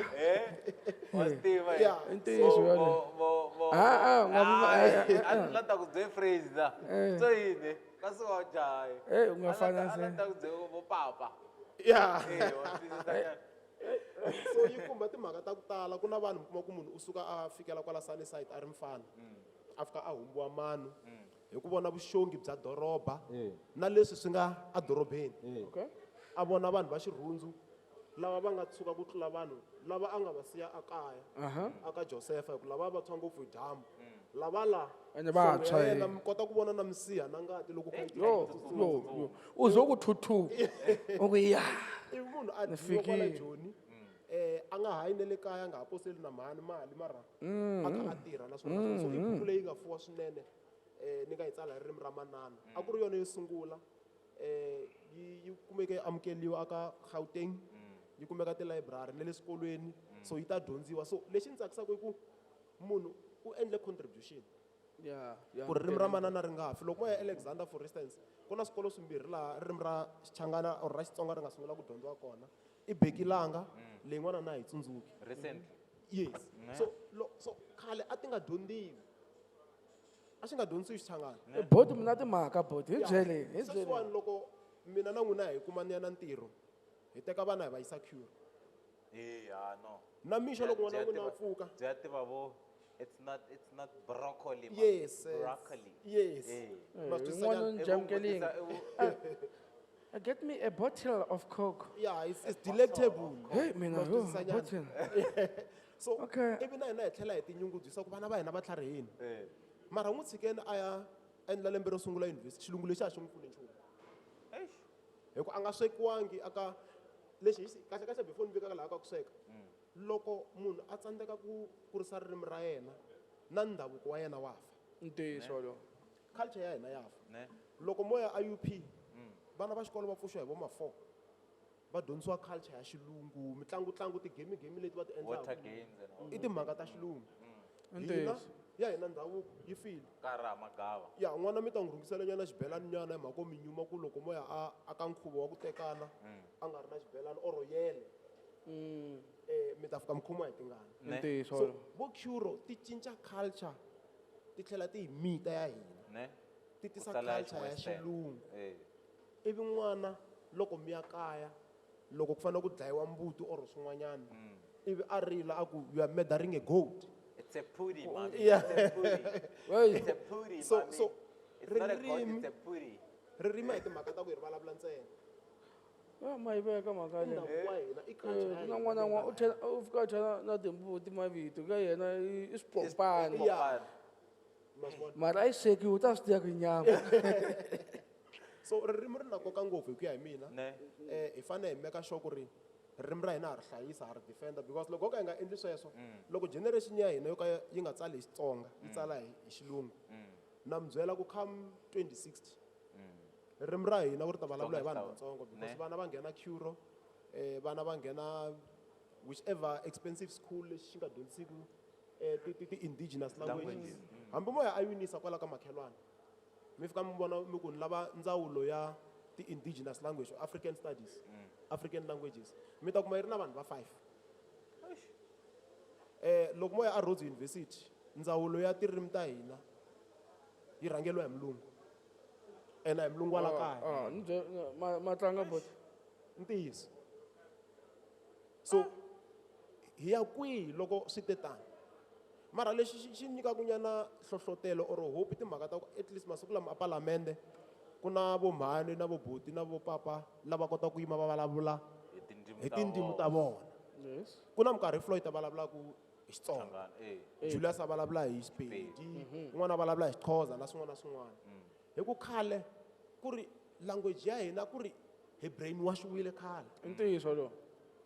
Wa swi tiva
Yeah.
I ntiyiso
Vo-
yaleyo.
vo- vo- vo-
Ah, ah, u nga vi-
Hayi,
eh, eh,
a ni la ta ku bye phrase la. So yini? Kasi wa jahi.
Eh, u nga fana
A la ta ku bye vo papa.
Yeah.
Eh, wa twisisa nyana.
So yi khumba timhaka ta ku tala. Ku na vanhu mi kuma ku munhu u suka a fikela kwala Sunnyside a ri mfana, a fika a humbiwa mano hi ku vona vuxongi bya doroba na leswi swi nga edorobeni.
Okay.
A vona vanhu va xirhundzu lava va nga tshuka ku tlula vanhu lava a nga va siya akaya aka Josefa, hi ku lava va tshwa ngopfu hi dyambu, lava la
Ene va
nhlonge
tshwa,
ya yena
eh.
mi kota ku vona na misiha na ngati loko kha yi
Yo, yo, yo. U zo ku thuthu. U ku ya.
Ivi munhu a
Ni
dyiwa kwala
fikile.
Joni, a nga hayi na le kaya, a nga ha poseli na mhani mali, mara a kha a tirha na swona. So i buku leyi nga fuwa swinene, ni nga yi tsala hi ririmi ra manana. A ku ri yona yo sungula, yi kumeke yi amukeliwa aka Gauteng, yi kumeka tilayiburari na le swikolweni, so yi ta dyondziwa. So lexi ni tsakisaka i ku munhu u endle contribution
Yeah, yeah.
ku ririmi ra manana ri nga fi. Loko mo ya Alexander, for instance, ku na swikolo swimbirhi laha ririmi ra Xichangana or ra Xitsonga ri nga sungula ku dyondziwa kona, i Bekilanga, leyin'wana na hi tsundzuki.
Recently.
Yes. So so khale a ti nga dyondziwi, a xi nga dyondzisiwi Xichangana.
Boti mina timhaka boti, hi byele, hi byele.
Sweswiwani loko mina na n'wina hi kuma ni ya na ntirho, hi teka vana hi va yisa Cure.
Eh, ya no.
Na mixo loko n'wana wa n'wina a pfuka.
Bya tiva vo it's not broccoli, man.
Yes,
It's
yes.
broccoli.
Yes.
Eh.
Ma swi twisisa
Yin'wana
nyana?
ni jamukelingi. Get me a bottle of Coke.
Yeah, it's delectable.
Hey, mina
Ma swi
yo,
twisisa nyana?
bottle.
So
Okay.
ivi na hina hi tlhela hi tinyungubyisa ku vana va hina va tlharihini. Mara n'wi tshikeni a ya endla lembe ro sungula yunivhesiti, xilungu lexi a xi n'wi pfuni nchumu. Hi ku a nga swekiwangi aka lexi hi xi kahle kahle before ni fikaka laha ka ku sweka. Loko munhu a tsandzeka ku kurisa ririmi ra yena na ndhavuko wa yena wa fa.
Ntiyiso lowu.
Culture ya hina ya fa.
Ne.
Loko mo ya a UP, vana va xikolo va pfuxiwa hi vo ma 4. Va dyondzisiwa culture ya xilungu, mitlangu-tlangu, ti-game-game leti va ti endlaka.
Water games and all.
I timhaka ta xilungu. Hina,
Ntiyiso.
ya hina ndhavuko yi file.
Karha magava.
Ya n'wana mi ta n'wi rhungisela nyana xibelani nyana hi mhaka yo mi nyuma ku loko mo ya a ka nkhuvo wa ku tekana, a nga ri na xibelani or yele. Mi ta fika mi khomiwa hi tingana.
Ne.
Ntiyiso
So
lowu.
vo Curo ti cinca culture, ti tlhela ti hi mita ya hina.
Ne.
Ti tisa
Ku sala ya
culture ya
Xiwestern.
xilungu.
Eh.
Ivi n'wana loko mi ya kaya, loko ku fanele ku dlayiwa mbuti or swin'wanyana, ivi a rila a ku you are murdering a goat.
It's a pudi, mami.
Yeah.
It's a pudi.
Hey.
It's a pudi,
So,
mami.
so
It's not a goat,
ririmi
it's a pudi.
ririmi a hi timhaka ta ku hi ri vulavula ntsena.
Ah, ma yi veka mhaka
I
leyi.
ndhavuko wa hina, i culture ya
Ku na
hina
n'wana
leyi
n'wana
nga
u tlhela u fika u tlhela na timbuti mavito ka yena i swipompana.
Yeah. Ma swi vona?
Mara a yi swekiwi u ta swi tiva ku i nyama.
So ririmi ri na nkoka ngopfu hi ku ya hi mina.
Ne.
Hi fanele hi make sure ku ri ririmi ra hina ha ri hlayisa, ha ri defender, because loko ho ka hi nga endli sweswo, loko generation ya hina yo ka yi nga tsali hi Xitsonga, yi tsala hi xilungu, na mi byela ku come 2060, ririmi ra hina ku ri ta vulavula hi vanhu vatsongo, because
Ne.
vana va nghena Curo, vana va nghena whichever expensive school lexi xi nga dyondzisiku, ti-indigenous languages. Hambi mo ya a UNISA kwala ka makhelwani, mi fika mi vona mi ku ni lava ndzawulo ya ti-indigenous language, African studies, African languages, mi ta kuma yi ri na vanhu va 5. Loko mo ya a Rhodes University, ndzawulo ya tindzimi ta hina yi rhangeriwa hi mulungu. Ene hi mulungu wa la kaya.
Ah, ni bye, ma tlanga boti.
Ntiyiso. So hi ya kwihi loko swi te tano? Mara lexi xi nyikaka nyana nhlohlotelo or hope timhaka ta ku at least masiku lama a palamende ku na vo mhani na vo buti na vo papa lava kotaka ku yima va vulavula
Hi tindzimi
hi
ta
tindzimi
vona.
ta vona.
Yes.
Ku na minkarhi Floyd a vulavulaka hi Xitsonga.
Changana, eh.
Julius a vulavula hi Xipedi, un'wana a vulavula hi Xixhosa na swin'wana na swin'wana. Hi ku khale ku ri language ya hina ku ri hi brainwashiwile khale.
I ntiyiso lowu.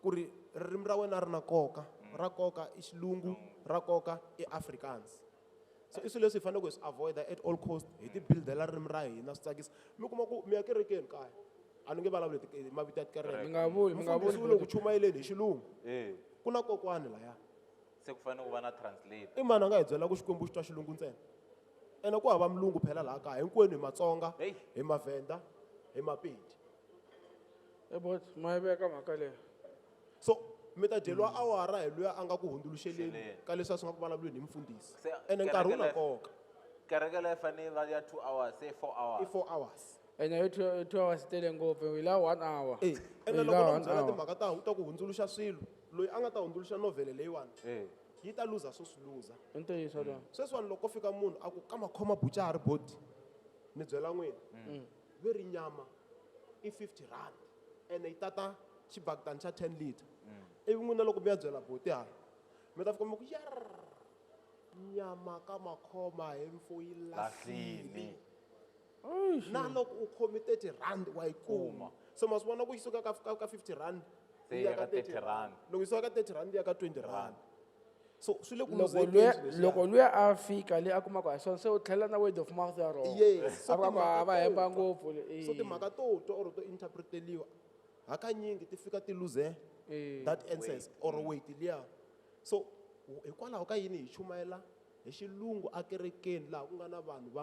Ku ri ririmi ra wena ri na nkoka, ra nkoka i xilungu, ra nkoka i Afrikaans. So i swilo leswi hi faneleke hi swi avoid at all cost, hi ti buildela ririmi ra hina swi tsakisa. Mi kuma ku mi ya kerekeni kaya, a ni nge vulavuli hi mavito ya tikereke.
Mi nga vuli, mi nga vuli
Mufundhisi u le ku chumayeleni hi xilungu.
Eh.
Ku na kokwani laya.
Se ku fanele ku va na translator.
I mani a nga hi byela ku Xikwembu xi twa xilungu ntsena? Ene ku hava mulungu phela laha kaya, hinkwenu hi Matsonga,
Hey.
hi Mavhenda, hi Mapedi.
E bot ma yi veka mhaka leyo.
So mi ta dyeriwa awara hi luya a nga ku hundzuluxeleni
Xeleni.
ka leswi a swi nga ku vulavuleni hi mfundhisi.
Se,
Ene nkarhi wu na
kereke
nkoka.
Kereke leyi fanele yi va ya 2 hours, se 4
I
hours.
4 hours.
Ene hi 2 hours tele ngopfu, hi la 1 hour.
E ene
Hi
loko
la
no
1
byela
hour.
timhaka ta ku hundzuluxa swilo, loyi a nga ta hundzuluxa novhele leyiwani yi ta luza swo swi luza.
I ntiyiso lowu.
Sweswiwani loko ko fika munhu a ku ka makhoma buchari boti, ni byela n'wina, ve ri nyama i 50 rand ene yi tata xibakitani xa 10 liter. Ivi n'wina loko mi ya byela boti hala, mi ta fika mi ku yarr, nyama ka makhoma hi mfo yi lahlile.
Lahlile.
Na loko u khome 30 rand wa yi kuma. So ma swi vona ku yi suka ka 50 rand
Se
yi ya
ya
ka
ka
30
30 rand.
Loko yi suka ka 30 rand yi ya ka 20 rand. So swi le ku
Loko
luzekeni
luya
swilo leswiya.
loko luya a fika le a kumaka hi swona, se u tlhela na word of mouth ya rona.
Yes. So
A va ku,
timhaka
a va
to
hemba
twa.
ngopfu le,
So
eh.
timhaka to twa or to interpreteliwa hakanyingi ti fika ti lose
Eh.
that essence or weight liya. So hikwalaho ka yini hi chumayela hi xilungu akerekeni laha ku nga na vanhu va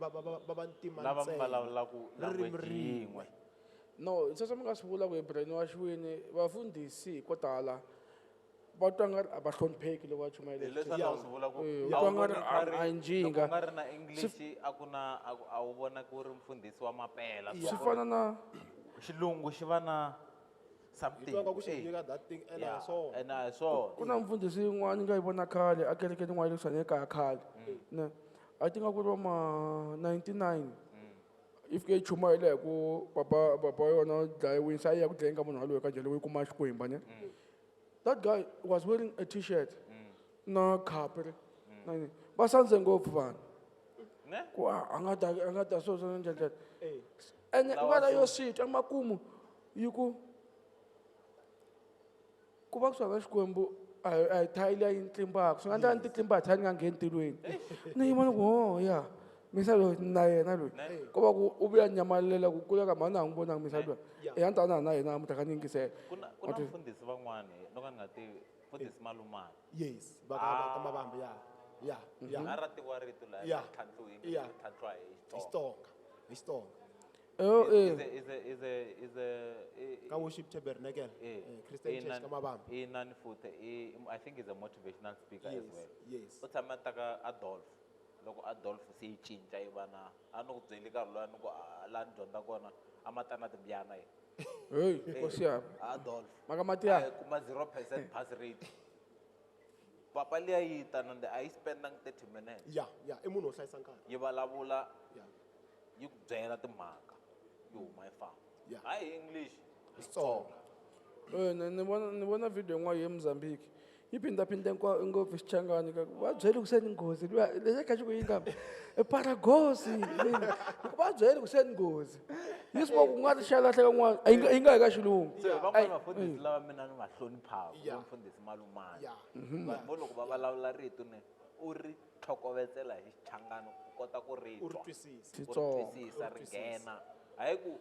va vantima
Lava mi
ntsena,
vulavulaka
ririmi
language
rin'we.
yin'we.
No, sweswo mi nga swi vula ku hi brainwashiwini, vafundhisi ko tala va twa nga ri a va hlonipheki loko va chumayela.
Hi leswi a ni swi vula ku
Eh,
a
u
wu
twa nga ri
voni nkarhi,
a njhinga.
loko u nga ri na English, a ku na, a ku, a wu vona ku ri mfundhisi wa mapela.
Swi fana na
xilungu xi va na something.
Hi twa nga ku xi
Eh.
nyika that thing ene a hi
Yeah,
swona.
ene a hi swona.
Ku na mfundhisi yin'wana ni nga yi vona khale a kerekeni yin'wana le kusuhani ekaya khale. Ne. I think a ku ri va ma 99. Yi fike yi chumayela hi ku papa wa yona u dlayiwile, se a yi ya ku dlayeni ka munhu waloye ka njhani, yi kuma Xikwembu, ne? That guy was wearing a t-shirt na capri. Na yini. Va sandze ngopfu vanhu.
Ne?
Ku a nga ta, a nga ta so, so, njhani, njhani.
Eh.
Ene
Lawa
u nga yo
so-
swi twa emakumu yi ku, ku va kusuhana na Xikwembu a hi thayi liya yi ntlimbaka. Swi nga endleka ni ti tlimba hi thayi ni nga ngheni tilweni. Ni yima ni ku, oh, ya. Misa loyi na yena loyi. Ko va ku u vuya nyamalela ku kula ka mhani a n'wi vonangi misa loyi.
Yeah.
E a ni ta na na yena namuntlha ka ni yingisela.
Ku na mfundhisi van'wani, no ka ni nga tivi, mfundhisi Malumani.
Yes, va ka, va ka Mavambi, ya. Ya, ya.
A ra tiviwa rito laha,
Yeah.
tlhantlho hi
Yeah.
tlhantlho hi
Hi
Xitsonga.
Xitsonga, hi Xitsonga.
Eh, eh.
Is a, is a, is a, is a, eh,
Ka Worship Tabernacle,
eh,
Christian
eh,
Church
na-
ka Mavambi.
eh, na ni futhi, eh, I think he's a motivational speaker as
Yes,
well.
yes.
U tshama a ta ka Adolf. Loko Adolf se yi cinca yi va na, a ni ku byeli nkarhi luwa ni ku, a, laha ni dyondza kona, a ma ta na timbyana ye.
Hey, nkosi ya.
Adolf.
Maka mati ya.
A kuma 0% pass rate. Papa liya yi ta na a yi spendang 30 minutes.
Ya, ya, i munhu wo hlayisa nkarhi.
Yi vulavula,
Ya.
yi ku byela timhaka, yi huma yi famba.
Ya.
Hayi English.
Hi Xitsonga.
Eh, ni vona video yin'wana ya Mozambique. Yi phindaphinda ngopfu Xichangani ka ku va byeli ku se ni nghozi. Luya, lexi a kha xi ku yini kambe? E Paragosi. Va byeli ku se ni nghozi. Yi swi vona ku nga ri xa lahleka n'wana, a yi nga yi ka xilungu.
Se van'wana
Ai,
vafundhisi lava mina ni va hloniphaka,
Ya.
va mfundhisi Malumani.
Ya.
Vanhu vo loko va vulavula rito ni, u ri tlhokovetsela hi Xichangani ku kota ku ri
U ri
twa.
twisisa.
U ri
Xitsonga.
twisisa, ri nghena. Hayi ku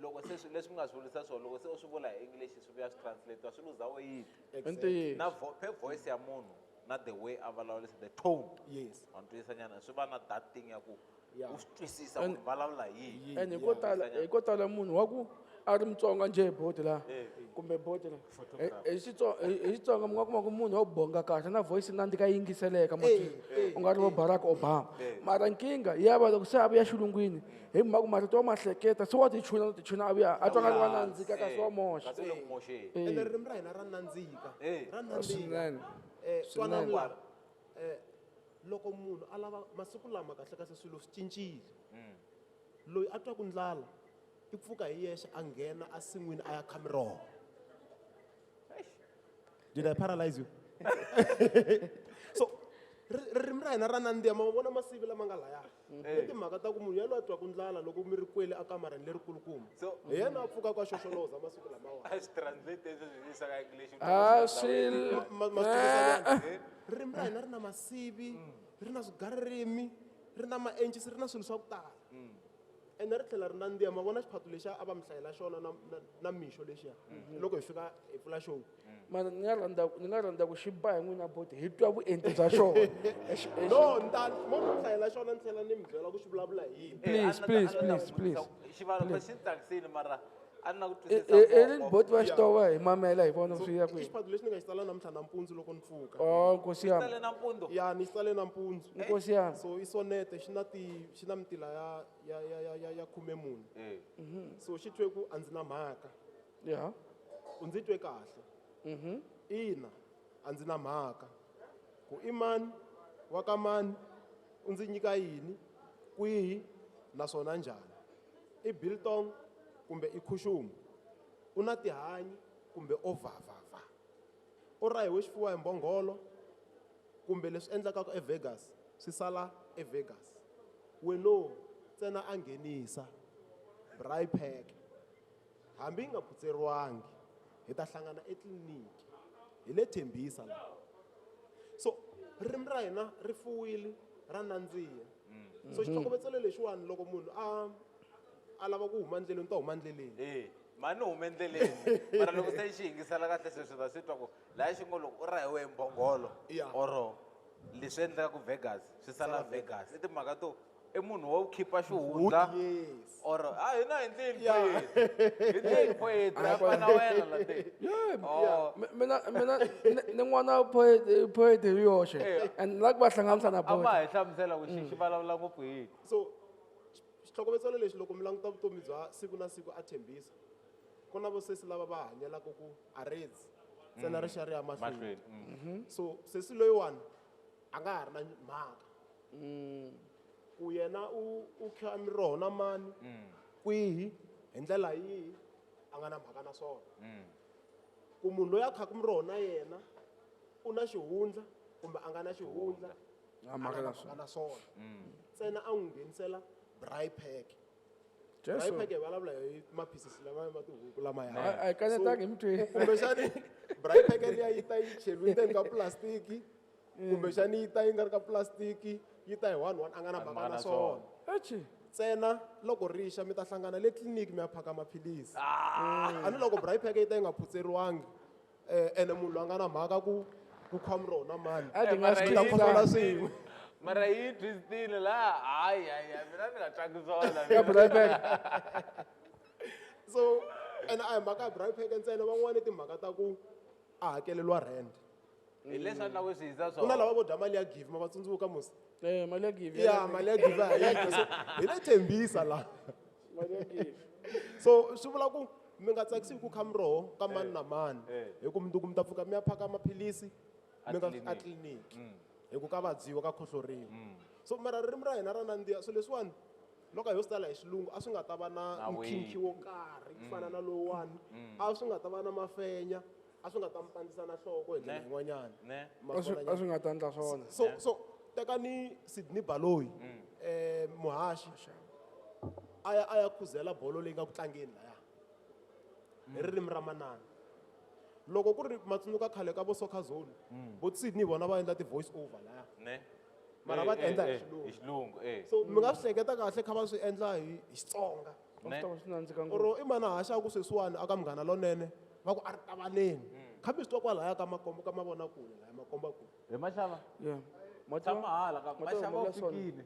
loko se swi, leswi mi nga swi vulisa swona, loko se u swi vula hi English swi vuya swi translate-iwa, swi luza weight.
I ntiyiso.
Na per voice ya munhu na the way a vulavulisa, the tone.
Yes.
Wa ni twisisa nyana, swi va na that thing ya ku
Yeah.
u swi twisisa ku vulavula hi yini.
And hi ko tala munhu wa ku a ri Mutsonga njhe hi boti laha, kumbe boti laha. Hi Xitsonga mi nga kuma ku munhu wa bonga kahle na voice nandzika yi yingiseleka, u nga ri vo Barack Obama. Mara nkingha ya va loko se a vuya xilungwini, hi mhaka ku marito wa ma hleketa, se wa tichuna no tichuna a vuya, a twa nga ri wa nandzika kasi wa moxa.
Kasi u le ku moxeni.
Ene ririmi ra hina ra nandzika. Ra nandzika.
Swinene.
Twanana laha. Loko munhu a lava masiku lama kahle kahle swilo swi cincile. Loyi a twaku ndlala i pfuka hi yexe a nghena ensin'wini a ya kha miroho. Did I paralyze you? So ririmi ra hina ra nandziha, ma vona masivi lama nga laya. I timhaka ta ku munhu yaloye a twaku ndlala loko mi ri kwele akamareni lerikulukumba.
So
hi yena a pfukaka a xoxoloza masiku lamawa.
A swi translate leswi swi yisa ka English.
A swi
Ma swi twisisa nyana? Ririmi ra hina ri na masivi, ri na swigaririmi, ri na maencisi, ri na swilo swa ku tala. Ene ri tlhela ri nandziha, ma vona xiphato lexiya a va mi hlayela xona na mixo lexiya. Loko hi fika hi pfula show.
Mara ni nga rhandza ku xi ba hi n'wina boti, hi twa vuenti bya xona.
No, ni ta mo mi hlayela xona, ni tlhela ni mi byela ku xi vulavula hi yini.
Please, please, please, please.
Xivalo xi ni tsakisini, mara a ni na ku
I ri
twisisa.
Boti va xitova, hi mamela, hi vona
So,
swi ya
i
kwihi.
xiphato lexi ni nga xi tsala namuntlha nampundzu loko ni pfuka.
Oh, nkosi yami.
Tsale nampundzu?
Ya, ni xi tsale nampundzu.
Nkosi yami.
So i sonete, xi na mitila ya 14. So xi twe ku a ndzi na mhaka. U ndzi twe kahle. Ina, a ndzi na mhaka ku i mani wa ka mani, u ndzi nyika yini, kwihi, naswona njhani, i biltong kumbe i khuxumu, u na tihanyi kumbe o vhavhavha, u rahiwe xifuwa hi mbhongolo kumbe leswi endlekaka eVegas swi sala eVegas. Weno ntsena a nghenisa braai pack, hambi yi nga phutseriwangi, hi ta hlangana etliliniki, hi le Tembisa la. So ririmi ra hina ri fuwile, ra nandziha. So xitlhokovetselo lexiwani, loko munhu a lava ku huma ndleleni, u ta huma ndleleni.
E mani hume endleleni, mara loko se xi yingisela kahle sweswi, ta swi twa ku laha xi ngo loko u rahiwe hi mbhongolo oro leswi endlekaku Vegas swi sala Vegas, i timhaka to i munhu wo khipa xihundla. Or a hina hi ndleni poet, hi ndleni poet, a na wena la te. Oh.
Mina ni n'wana poet, poet hi yoxe, and la ku va hlanganisa na
A ma
poet.
hi hlamusela ku xi vulavula ngopfu hi yini.
So xitlhokovetselo lexi, loko mi languta vutomi bya siku na siku a Tembisa, ku na vosesi lava va hanyelaka ku aredzi ntsena ri xa ri ya mahlweni.
Mahlweni.
So sesi loyiwani a nga ha ri na mhaka ku yena u kha miroho na mani, kwihi, hi ndlela yihi, a nga na mhaka na swona. Ku munhu loyi a khaka miroho na yena u na xihundla kumbe a nga na xihundla,
A mhaka
a
na
nga na
swona.
mhaka na swona, ntsena a n'wi nghenisela braai pack. Braai
Jesu.
pack, hi vulavula hi maphisisi lama ma tihuku lamaya.
A hi kanetanga, hi mi twile.
Kumbexani braai pack liya yi ta yi cheliwe ndzeni ka plastiki, kumbexani yi ta yi nga ri ka plastiki, yi ta hi one one, a nga na mhaka na swona.
Achi.
Ntsena loko rixa, mi ta hlangana le tliliniki, mi ya phaka maphilisi. A ni loko braai pack yi ta yi nga phutseriwangi, ene munhu loyi a nga na mhaka ku khwa miroho na mani,
A ti nga
Mara
swi
mi ta
yi-
khohlola swin'we.
Mara yi twistile laha, hayi hayi hayi, mina ni nga twangi swona.
Ya braai pack.
So ene a hi mhaka ya braai pack ntsena, van'wani timhaka ta ku a hakeleriwa rent.
Hi leswi a ni lava ku swi yisa.
Ku na
Swona.
lava vo dya mali ya give, ma va tsundzuka musi?
Eh, mali ya give.
Ya, mali ya give a hi. So hi le Tembisa laha.
Mali ya give.
So swi vula ku mi nga tsakisi hi ku kha miroho ka mani na mani, hi ku mundzuku mi ta pfuka mi ya phaka maphilisi mi nga a tliliniki, hi ku ka vabyiwa, ka khohloriwa. So mara ririmi ra hina ra nandziha. So leswiwani loko hi yo swi tala hi xilungu, a swi nga ta va na
Na weight.
nkhinkhi wo karhi ku fana na lowuwani, a swi nga ta va na mafenya, a swi nga ta mi pandzisa na nhloko hi ndlela yin'wanyana.
Ne.
Ma
A swi
vona
a swi nga ta endla swona.
So tekani Sydney Baloyi, muhaxi, a ya khuzela bolo leyi nga ku tlangeni laya hi ririmi ra manana. Loko ku ri matsundzuka khale ka vo Soccer Zone, vo Sydney vona va endla ti-voice over laya,
Ne.
mara va ti endla hi Xilungu.
Hi xilungu, eh.
So mi nga swi hleketa kahle kha va swi endla hi Xitsonga.
A swi ta va swi nandzika ngopfu.
Oro i mana haxaku sweswiwani aka Munghana Lonene, va ku a ri tavaneni, kha mi swi twa kwalaya ka makomba ka mavonakule laya makombakule.
Hi maxava.
Yeah. Ma
Tshama hala ka
ma tiva
maxava, u
mavula swona.
fikile.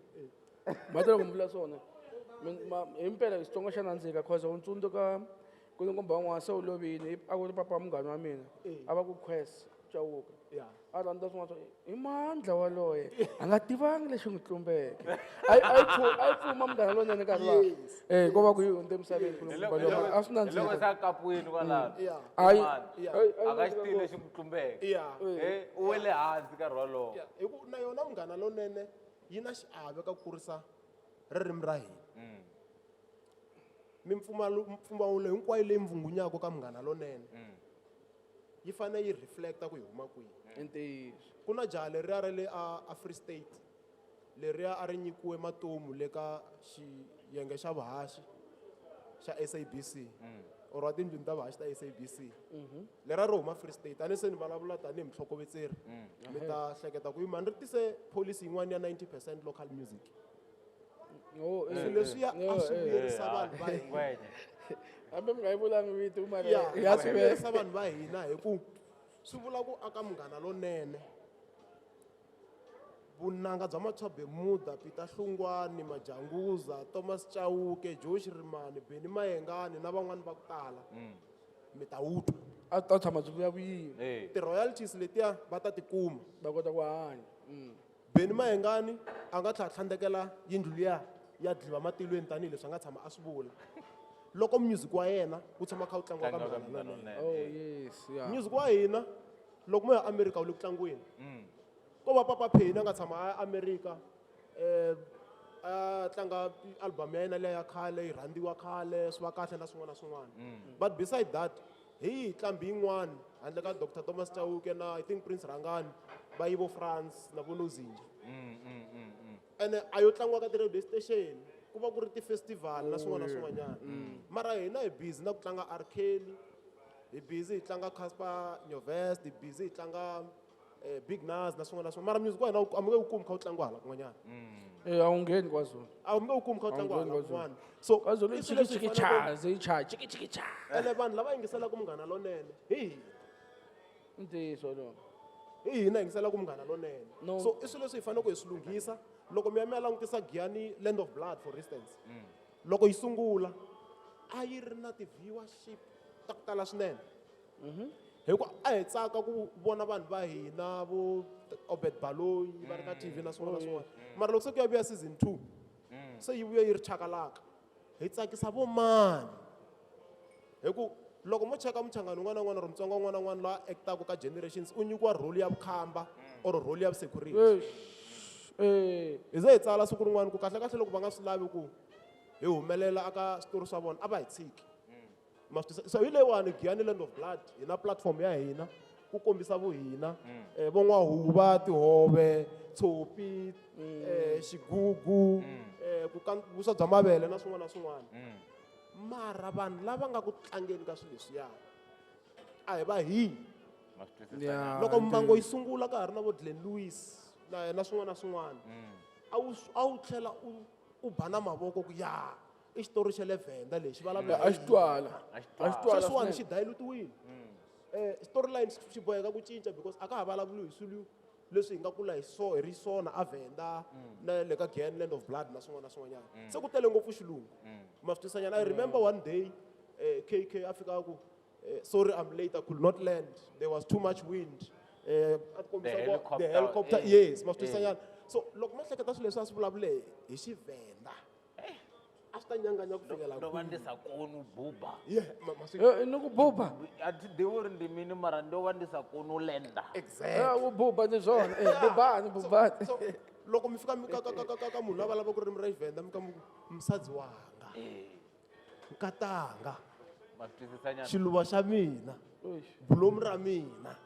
Mati loko mi vula swona, himpela Xitsonga xa nandzika, cause u tsundzuka ku ni komba van'wana se u lovile, a ku ri papa munghana wa mina, a va ku Quest Chauke. A rhandza swin'wana swa i mandla waloye, a nga tivangi lexi n'wi tlumbeke, a yi pfuma Munghana Lonene nkarhi wa ko va ku yi hundze emisaveni
Hi
kulukumba loyi, a swi
loko se
nandzika.
a kapwini kwalano.
Ayi.
A nga xi tivi lexi n'wi tlumbeke. Eh, u wele hansi nkarhi wolowo.
Ya, hi ku na yona Munghana Lonene yi na xiave ka ku kurisa ririmi ra hina. Mimpfumawulo hinkwayo leyi mvungunyaka ka Munghana Lonene yi fanele yi reflecta ku hi huma kwihi.
I ntiyiso.
Ku na jaha leriya ra le a Free State, leriya a ri nyikiwe matomu le ka xiyenge xa vuhaxi xa SABC, or wa tindlwini ta vuhaxi ta SABC, leriya ri huma Free State. A ni se ni vulavula tanihi mutlhokovetseri, mi ta hleketa ku yimani ri tise policy yin'wana ya 90% local music.
Oh, eh.
Swilo leswiya a swi vuyerisa vanhu va hina.
Ngwenya.
Hambi mi nga yi vulangi vito mara
Ya,
ya
a swi
swi
vuyerisa vanhu va hina hi ku swi vula ku aka Munghana Lonene, vunanga bya Matshwa-Bermuda, Peter Hlungwani, Majanguza, Thomas Chauke, Joe Shirimani, Benny Mayengani na van'wani va ku tala, mi ta wu twa.
A ta tshama byi vuyavuyile.
Eh.
Ti-royalties letiya va ta ti kuma.
Va kota ku hanya.
Benny Mayengani a nga tlhela tlhandlekela yindlu liya ya dliva matilweni tanihileswi a nga tshama a swi vula. Loko music wa yena wu tshama kha wu tlangiwa ka
Tlangiwa ka
Munghana
Munghana
Lonene.
Lonene.
Oh yes, yeah.
Music wa hina loko mo ya America wu le ku tlangiweni. Ko va Papa Penny a nga tshama a ya America, a tlanga album ya yena liya ya khale, yi rhandziwa khale, swi va kahle na swin'wana na swin'wana. But beside that, hi yihi nqambi yin'wana handle ka Doctor Thomas Chauke na I think Prince Rangani, va yi vo France na vo Nozinja. Ene a yo tlangiwa ka ti-radio station, ku va ku ri ti-festival na swin'wana na swin'wanyana. Mara hina hi busy na ku tlanga R. Kelly, hi busy hi tlanga Cassper Nyovest, hi busy hi tlanga Big Nuz na swin'wana na swin'wana. Mara music wa hina a mi nge wu kumi kha wu tlangiwa hala kun'wanyana.
A wu ngheni KwaZulu.
A wu nge wu kumi kha wu tlangiwa
A wu ngheni
hala
KwaZulu.
kun'wana. So,
KwaZulu i
i swilo leswi hi
chiki chiki
faneleke
cha, zi cha, chiki chiki cha.
Ene vanhu lava yingiselaka Munghana Lonene hi hina.
I ntiyiso lowu.
Hi hina yingiselaka Munghana Lonene.
No.
So i swilo leswi hi faneleke hi swi lunghisa. Loko mi ya mi ya langutisa Giyani Land of Blood for instance. Loko yi sungula a yi ri na ti-viewership ta ku tala swinene. Hi ku a hi tsaka ku vona vanhu va hina vo Obed Baloyi va ri ka TV na swin'wana na swin'wana. Mara loko se ku ya vuya season 2, se yi vuya yi ri chakalaka. Hi tsakisa vo mani? Hi ku loko mo cheka muchangani wun'wana na wun'wana or Mutsonga wun'wana na wun'wana loyi a actaka ka Generations, u nyikiwa role ya vukhamba or role ya security.
Eish. Eh.
Hi ze hi tsala siku rin'wana ku kahle kahle loko va nga swi lavi ku hi humelela aka switori swa vona, a va hi tshiki. Ma swi twisisa? So hi leyiwani Giyani Land of Blood, hi na platform ya hina ku kombisa vuhina. Vo N'wahuva, Tihove, Tshopi, Xigugu, ku vuswa bya mavele na swin'wana na swin'wana. Mara vanhu lava nga ku tlangeni ka swilo leswiya a hi va hini.
Ma swi twisisa
Yeah,
Loko
ntiyiso.
mbango yi sungula ka ha ri na vo Glenn Lewis na yena swin'wana na swin'wana, a wu tlhela u ba na mavoko ku ya i xitori xa le Venda lexi va lava
A xi twala.
A xi
A xi twala
Sweswiwani xi
swinene.
dilutiwile. Storyline xi boheka ku cinca because a ka ha vulavuli hi swilo leswi hi nga kula hi so hi ri swona a Venda na le ka Giyani Land of Blood na swin'wana na swin'wanyana. Se ku tele ngopfu xilungu. Ma swi twisisa nyana? I remember one day, KK a fika a ku, sorry I'm late, I could not land. There was too much wind. A ti kombisa
The
ku
helicopter,
the helicopter, yes, ma swi twisisa nyana? So loko ma hleketa swilo leswi a swi vulavule hi Xivenda, a swi ta nyanganya ku fikela
Ndo vha
kwihi?
ndi sa koni u buba.
Yeah, ma swi
Ni ku buba.
A thi ḓivhi uri ndi mini mara ndo vha ndi sa koni u lenda.
Exactly.
U buba ndi zwone. Bubani, bubani.
So, loko mi fika mi ka, ka, ka, ka, ka, ka munhu loyi a vulavulaka ririmi ra Xivenda, mi ka mi ku, musadzi wanga, nkatanga,
Ma swi twisisa nyana?
xiluva xa mina,
Eish.
bulomu ra mina.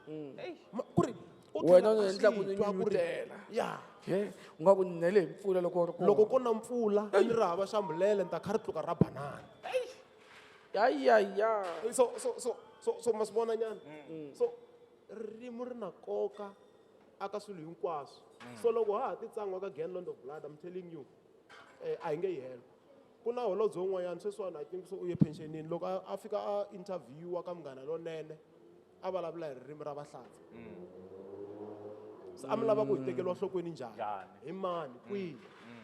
Ku ri, u
Wena
tlhela
u
a
endla ku
swi
ni
twa ku ri,
nyunyutela.
Ya.
He, u nga ku nele hi mpfula loko u ri kona.
Loko ko na mpfula, ni ri hava xambhulele, ni ta kha ri tluka ra banana.
Ya, ya, ya.
So ma swi vona nyana? So ririmi ri na nkoka aka swilo hinkwaswo. So loko ha ha ti tsan'wa ka Giyani Land of Blood, I'm telling you, a hi nge yi helo. Ku na holobye wun'wanyana sweswiwani, I think so u ye pensionini, loko a fika a interview-wa ka Munghana Lonene, a vulavula hi ririmi ra Vahlampfa. Se a mi lava ku hi tekeriwa nhlokweni njhani?
Njhani?
Hi mani? Kwihi?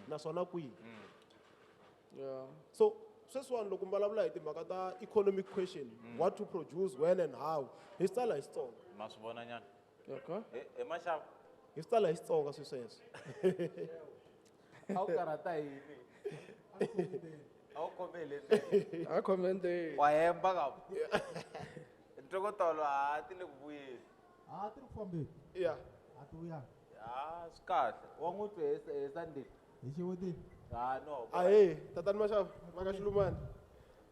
Naswona kwihi?
Yeah.
So sweswiwani loko mi vulavula hi timhaka ta economic question, what to produce, when and how, hi swi tsala hi Xitsonga.
Ma swi vona nyana?
Okay.
Hi maxava.
Hi swi tsala hi Xitsonga swilo sweswo.
A wu karhata yini? A wu khomele ndzeni.
A khomele.
Wa hemba ka. Ntokotolo ha ti le ku vuyeni.
Ha ti ri ku fambeni.
Yeah.
Ha ti vuyanga.
Ha swi kahle. Wa n'wi twa hi Sunday.
Hi xewetini.
Ha no.
Ahee, tatani Maxava, va ka Xilumani.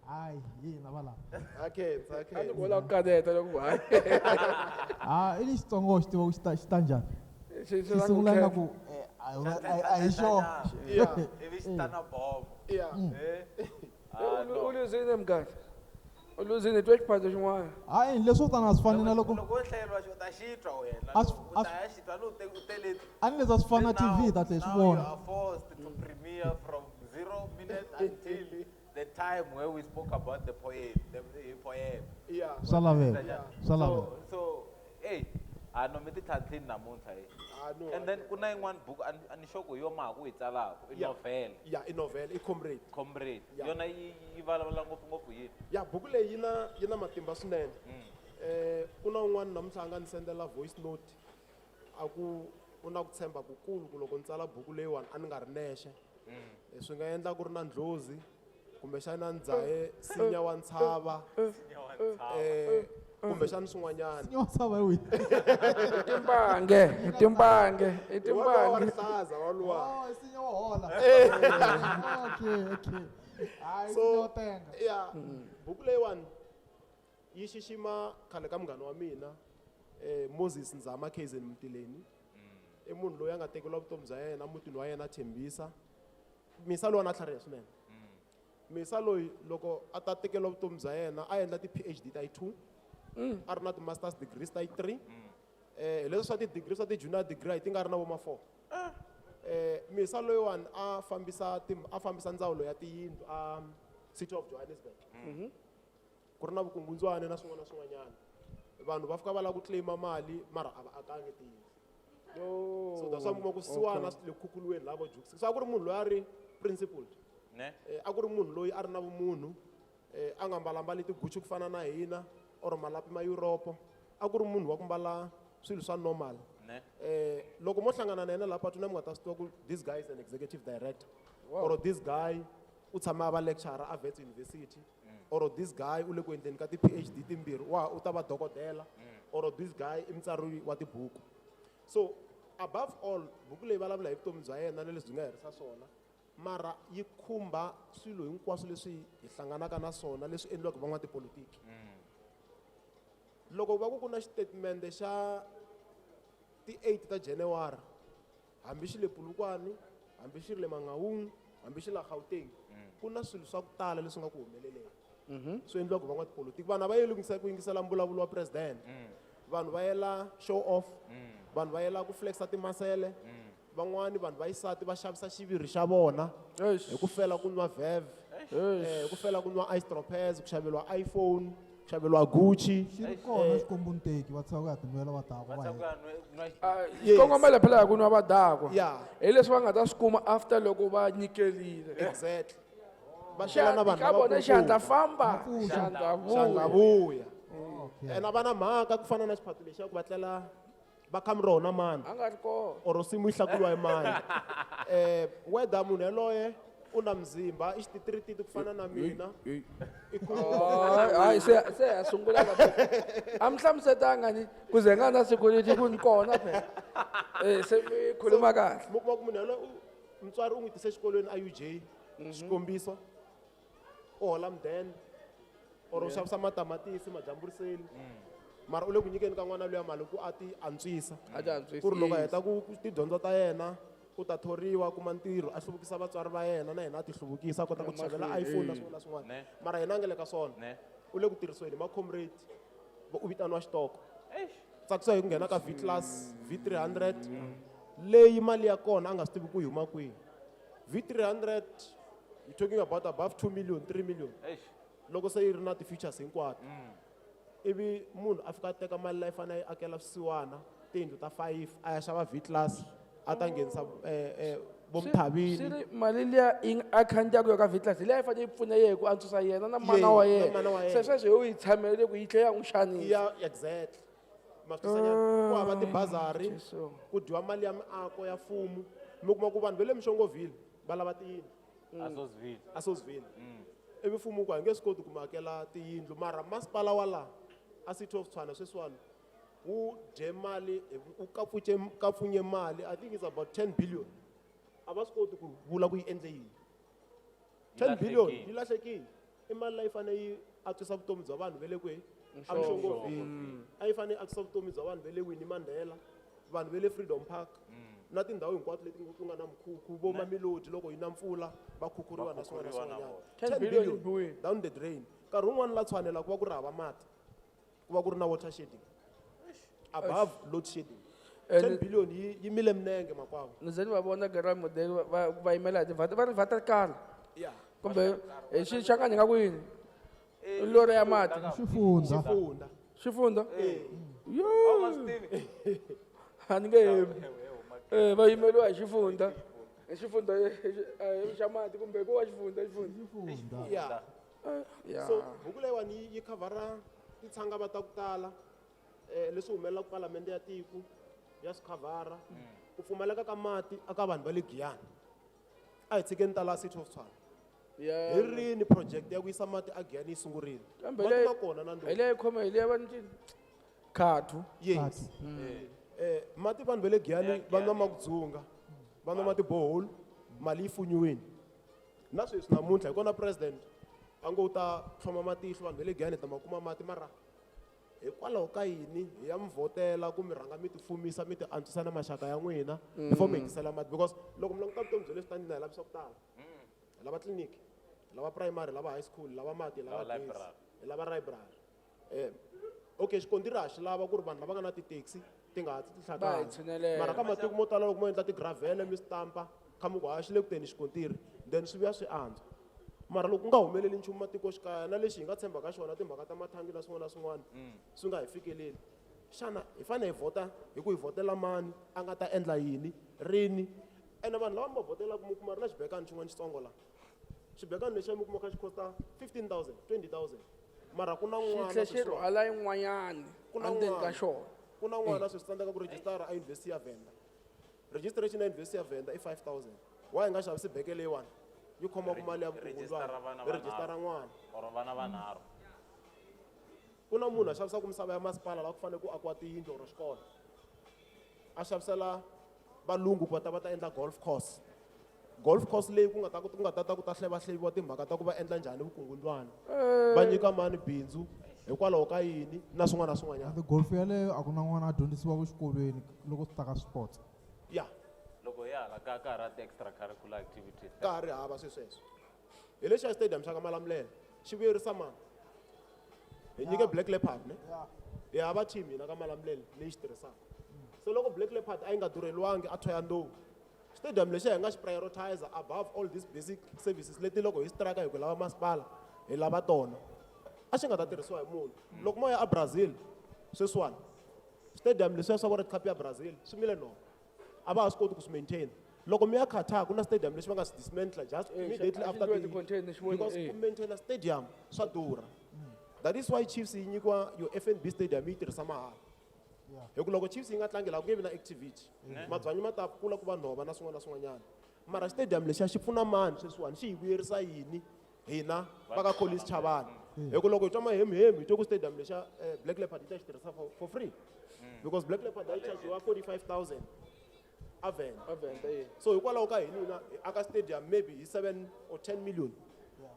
Hayi, hi hina va lava.
Ha khensa, ha
A ni
khensa.
ku la ku kaneta loko ku hayi.
Ha, i ni Xitsonga xi tiva ku xi ta njhani?
Xi
Xi sungula nga ku, a hi xona.
Yeah.
Ivi xi ta na bomo.
Yeah.
U luzile muganga. U luzile twa xiphato xin'wana.
Hayi, leswo tana a swi fani na loko
Loko wo hlayeriwa xo ta xi twa wena.
A swi-
U
a
ta
swi-
ya xi twa ni u tele.
A ni leswi a swi fana na TV hi ta tlhela hi swi
Now you
vona.
are forced to premiere from minutes until the time where we spoke about the poem, the poem.
Yeah.
Swa laveka. Swa laveka.
So hey, a no mi ti tlhantlhini namuntlha hey.
Ah, no,
And then ku na yin'wana buku a ni sure ku hi yo ma ha ku yi tsalaka, i novel.
Yeah, i novel, i Comrade.
Comrade.
Yeah.
Yona yi vulavula ngopfungopfu yini?
Ya, buku leyi yi na matimba swinene. Ku na un'wana namuntlha a nga ni sendela voice note a ku u na ku tshemba kukulu ku loko ni tsala buku leyiwani a ni nga ri nexe. Swi nga endla ku ri na ndlozi kumbexana ni dzahe nsinya wa ntshava, kumbexana swin'wanyana.
Nsinya wa ntshava hi wihi?
I timbange, i timbange, i
Hi walowa wa
timbange.
rihlaza walowa.
Oh, nsinya wa hola. Okay, okay. Hayi,
So,
nsinya wa tenga.
yeah, buku leyiwani yi xixima khale ka munghana wa mina, Moses Nzama Kaizen Mtileni. I munhu loyi a nga tekeriwa vutomi bya yena mutini wa yena a tshembisa. Misa loyi a na tlhariha swinene. Misa loyi loko a ta tekeriwa vutomi bya yena a endla ti-PhD ta yi 2, a ri na ti-masters degrees ta yi 3. Hi leswi swa ti-degree swa ti-junior degree ti nga ri na vo ma 4. Misa loyiwani a fambisa ndzawulo ya tiyindlu a City of Johannesburg. Ku ri na vukungundzwani na swin'wana na swin'wanyana. Vanhu va fika va lava ku claim-a mali mara a va akangi tiyindlu. So that's why mi kuma ku siwana swi le khukhuriweni laha vo Jukes. So a ku ri munhu loyi a ri principled.
Ne?
A ku ri munhu loyi a ri na vumunhu, a nga mbalambali ti-Gucci ku fana na hina or malapi ma Europe. A ku ri munhu wa ku mbala swilo swa normal.
Ne?
Loko mo hlangana na yena laha patwini mi nga ta swi tiva ku this guy is an executive director.
Wow.
Or this guy u tshama a va lecturer a Wits University. Or this guy u le ku endleni ka ti-PhD timbirhi, wa u ta va dokodela. Or this guy i mutsari wa tibuku. So above all, buku leyi vulavula hi vutomi bya yena na leswi byi nga herisa swona, mara yi khumba swilo hinkwaswo leswi hi hlanganaka na swona leswi endliwaka hi van'watipolitiki. Loko va ku ku na xitatimende xa ti-8 ta January, hambi xi le Polokwane, hambi xi ri le Mangaung, hambi xi la Gauteng, ku na swilo swa ku tala leswi nga ku humeleleni. Swi endliwaka hi van'watipolitiki. Vanhu a va yeli ku yingisela mbulavulo wa president. Vanhu va yela show off. Vanhu va yela ku flexa timasele. Van'wani vanhu va xisati va xavisa xiviri xa vona
Eish.
hi ku fela ku nwa Verve,
Eish.
hi ku fela ku nwa Ice Tropez, ku xaveriwa iPhone, ku xaveriwa Gucci.
Xi ri kona xikombo nteki, va tshika ku ya tinwela va dakwa
Va
va
tshika ku
heta.
ya nwa
Ah,
Yes.
xikongomelo phela hi ku nwa va dakwa.
Yeah.
Hi leswi va nga ta swi kuma after loko va nyikerile.
Exactly. Va tlela na vanhu
Ka vona
lavakulukumba.
xandla famba,
Mapfuxa.
xandla vuya.
Xandla vuya.
Okay.
Ene a va na mhaka ku fana na xiphato lexiya ku va tlela va kha miroho na mani.
A nga ri kona.
Or simu yi hlakuriwa hi mani. Whether munhu yaloye u na mzimba, i xititirititi ku fana na mina. I ku-
Hayi, hayi, se ha sungula ka phela. A mi hlamusetanga ni ku ze nga na security ku ni kona phela. Se mi khuluma kahle.
Mi kuma ku munhu yaloye mutswari u n'wi tise exikolweni a UJ, xikombiso, u hola mudende, or u xavisa matamatisi, majamburiseli. Mara u le ku nyikeni ka n'wana luya mali ku a ti antswisa.
A ti antswisa,
Ku ri loko a
yes.
heta ku tidyondzo ta yena, u ta thoriwa, kuma ntirho, a hluvukisa vatswari va yena, na yena a ti hluvukisa, a kota ku ti xavela iPhone na swin'wana na swin'wana.
Ne.
Mara yena a nga le ka swona.
Ne.
U le ku tirhisiweni hi ma-comrade, u vitaniwa xitoko.
Eish.
Tsakisiwa hi ku nghena ka V-class, V300, leyi mali ya kona a nga swi tivi ku yi huma kwihi. V300, you're talking about above 2 million, 3 million.
Eish.
Loko se yi ri na ti-features hinkwato. Ivi munhu a fika a teka mali leyi a fanele a yi akela swisiwana, tiyindlu ta 5, a ya xava V-class, a ta nghenisa, vo Mthavini.
Swi ri mali liya yi a khandziyaka yo ka V-class, liya yi fanele yi pfuna yehe ku antswisa yena na mana wa
Yena,
yena.
na mana wa
Se
yena.
sweswo hi u yi tshamele ku yi tlhela ya n'wi xanisa.
Ya, exactly. Ma swi twisisa nyana? Ku hava tibazari,
Jesu.
ku dyiwa mali ya miako ya mfumo. Mi kuma ku vanhu va le Mishongoville va lava tiyindlu.
Asosville.
Asosville. Ivi mfumo ku a nge swi koti ku mi hakela tiyindlu, mara masipala wa laha a City of Tshwane sweswiwani wu dye mali, wu kapfunye mali, I think it's about 10 billion. A va swi koti ku vula ku yi endle yini.
Yi
10 billion
lahlekile.
yi lahlekile. I mali leyi fanele yi antswisa vutomi bya vanhu va le kwihi? A Mishongoville. A yi fanele yi antswisa vutomi bya vanhu va le Winnie Mandela, vanhu va le Freedom Park, na tindhawu hinkwato leti ku nga na mikhukhu, vo Mamelodi loko yi na mpfula va khukhuriwa na swin'wana na
Va khukhuriwa na
swin'wanyana.
vona.
10
10
billion
billion
yi biwile.
down the drain. Nkarhi wun'wani la Tshwane la ku va ku ri hava mati, ku va ku ri na water shedding, above load shedding.
And
10 billion yi mile minenge makwavo.
Ni ze ni va vona Gerald Model va yimela hi tivhata, va ri vhata kala.
Ya.
Kumbe hi Xichangani nga ku yini? Lori ya mati.
Xifundza.
Xifundza.
Xifundza? Yo. A ni nge hembi. Va yimeriwa hi xifundza. Hi xifundza xa mati kumbe ku va xifundza xifundza.
Ya.
Ya.
So buku leyiwani yi khavhara titshangava ta ku tala leswi humelelaka palamende ya tiko ya swi khavhara ku pfumaleka ka mati aka vanhu va le Giyani. A hi tshikeni ta la City of Tshwane.
Ya.
Hi rini project ya ku yisa mati a Giyani yi sungurile?
Kambe
Mati
leyi
ma kona na
hi
ndhawu.
leyi khome hi leyi va ni Khathu.
Yes. Mati vanhu va le Giyani va nwa ma ku dzunga, va nwa mati borehole, mali yi funyiwile. Na sweswi namuntlha hi kona president a ngo u ta tlhoma matihlo vanhu va le Giyani ta ma kuma mati mara hikwalaho ka yini hi ya mi vhotela ku mi rhanga mi ti fumisa mi ti antswisa na maxaka ya n'wina before mi hetisela mati because loko mi languta vutomi bya le switandini hi lavisa ku tala. Hi lava tliliniki, hi lava primary, hi lava high school, hi lava mati, hi lava
Lava
gezi,
library.
hi lava library. Okay, xikontiri ha xi lava ku ri vanhu lava nga na ti-taxi ti nga hatli ti
Va hi
hlakala.
tshinelela.
Mara ka matiko mo tala loko mo endla ti-gravel mi stampa kha mi ku ha xi le ku teni xikontiri then swi vuya swi antswa. Mara loko ku nga humeleli nchumu matikoxikaya na lexi hi nga tshemba ka xona timhaka ta mathangi na swin'wana na swin'wana swi nga hi fikeleli. Xana hi fanele hi vhota hi ku hi vhotela mani a nga ta endla yini rini? Ene vanhu lava mi va vhotelaka mi kuma ri na xibekani xin'wana xitsongo laha. Xibekani lexiya mi kuma kha xi costa 15,000, 20,000. Mara ku na
Xi
n'wana
tlhe xi
sweswiwani.
rhwala yin'wanyani
Ku na
endzeni ka
n'wana.
xona.
Ku na n'wana sweswi tsandzeka ku rejistara a University ya Venda. Registration ya University ya Venda i 5,000. Why hi nga xavisi beke leyiwani? Yi khoma ku mali ya
Rejistara
vukungundzwana.
vana
Hi rejistara n'wana.
Or vana vanharhu.
Ku na munhu a xavisaka misava ya masipala laha ku fanele ku akiwa tiyindlu or xikolo. A xavisela valungu ku va ta va ta endla golf course. Golf course leyi ku nga ta ku nga ta ta ku ta hlevahleviwa timhaka ta ku va endla njhani vukungundzwana. Va nyika mani bindzu hikwalaho ka yini na swin'wana na swin'wanyana.
Ati golf yaleyo a ku na n'wana a dyondzisiwaka xikolweni loko swi ta ka sports.
Ya.
Loko ya hala ka ha ra ti-extra curricular activities.
Ka ha ri hava sweswo sweswo. Hi lexiya stadium xa ka Malamulele xi vuyerisa mani? Hi nyike Black Leopard ne? Hi hava team hina ka Malamulele leyi xi tirhisaka. So loko Black Leopard a yi nga durheliwangi a Thohoyandou, stadium lexiya hi nga xi prioritize above all these basic services leti loko hi strike hi ku lava masipala hi lava tona. A xi nga ta tirhisiwa hi munhu. Loko mo ya a Brazil sweswiwani, stadium leswiya swa World Cup ya Brazil swi mile nhova. A va ha swi koti ku swi maintain. Loko mi ya Qatar ku na stadium lexi va nga swi dismantle just immediately
a xi
after
endliwe
the
ti-container, xi voni,
because ku maintain stadium swa durha. That is why Chiefs yi nyikiwa yo FNB stadium yi tirhisa mahala. Hi ku loko Chiefs yi nga tlangi laha ku nge vi na activity. Mabyanyi ma ta kula ku va nhova na swin'wana na swin'wanyana. Mara stadium lexiya xi pfuna mani sweswiwani xi hi vuyerisa yini hina va ka Collins Chavani. Hi ku loko hi twa mahemuhemu hi twa ku stadium lexiya Black Leopard yi ta xi tirhisa for free. Because Black Leopard yi chargiwa 45,000 a Venda.
A Venda, yeah.
So hikwalaho ka hina hina hi aka stadium maybe hi 7 or 10 million.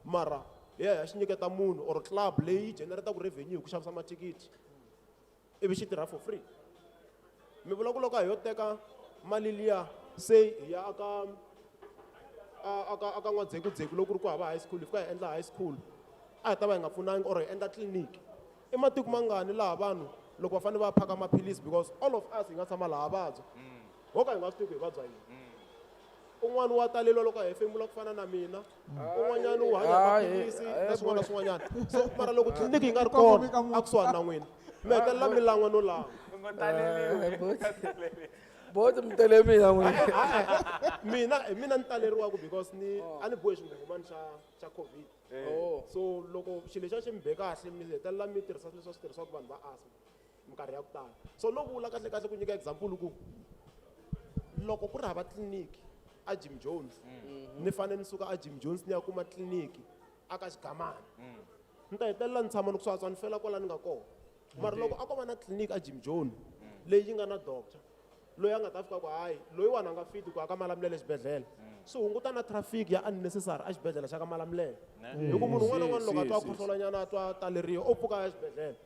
Mara hi ya hi ya xi nyiketa munhu or club leyi generataka revenue hi ku xavisa mathikithi ivi xi tirha for free. Mi vula ku loko hi yo teka mali liya se hi ya aka n'wadzekudzheku loko ku ri ku hava high school hi fika hi endla high school a hi ta va hi nga pfunangi or hi endla tliliniki. I matiko mangani laha vanhu loko va fanele va phaka maphilisi because all of us hi nga tshama laha vabya. Ho ka hi nga swi tivi ku hi vabya yini. Un'wana wa taleriwa loko a hefemula ku fana na mina. Un'wanyana u hanya
Hayi,
maphilisi
hayi,
na swin'wana na
boy.
swin'wanyana. So mara loko tliliniki yi nga ri
Ku komba
kona
ka munhu.
a kusuhani na n'wina, mi hetelela mi lan'wa no lan'wa.
U ngo taleriwi.
Boti mi tele mina n'wina.
Mina, hi mina ni taleriwaka because ni a ni bohe xinghunghumani xa COVID. So loko xilo lexiya xi mi be kahle mi hetelela mi tirhisa leswi swi tirhisiwaka vanhu va asthma minkarhi ya ku tala. So no vula kahle kahle ku nyika example ku loko ku ri hava tliliniki a Jim Jones, ni fanele ni suka a Jim Jones ni ya kuma tliliniki a ka Xigamana. Ni ta hetelela ni tshama ni ku swatswa ni fela kwala ni nga kona. Mara loko a ko va na tliliniki a Jim Jones leyi yi nga na doctor loyi a nga ta fika ku hayi loyiwani a nga fiti ku aka Malamulele exibedhlele. Swi hunguta na traffic ya unnecessary exibedhlele xa ka Malamulele. Hi ku munhu un'wana na un'wana loko a twa khohlolanyana a twa taleriwa o pfuka a ya exibedhlele.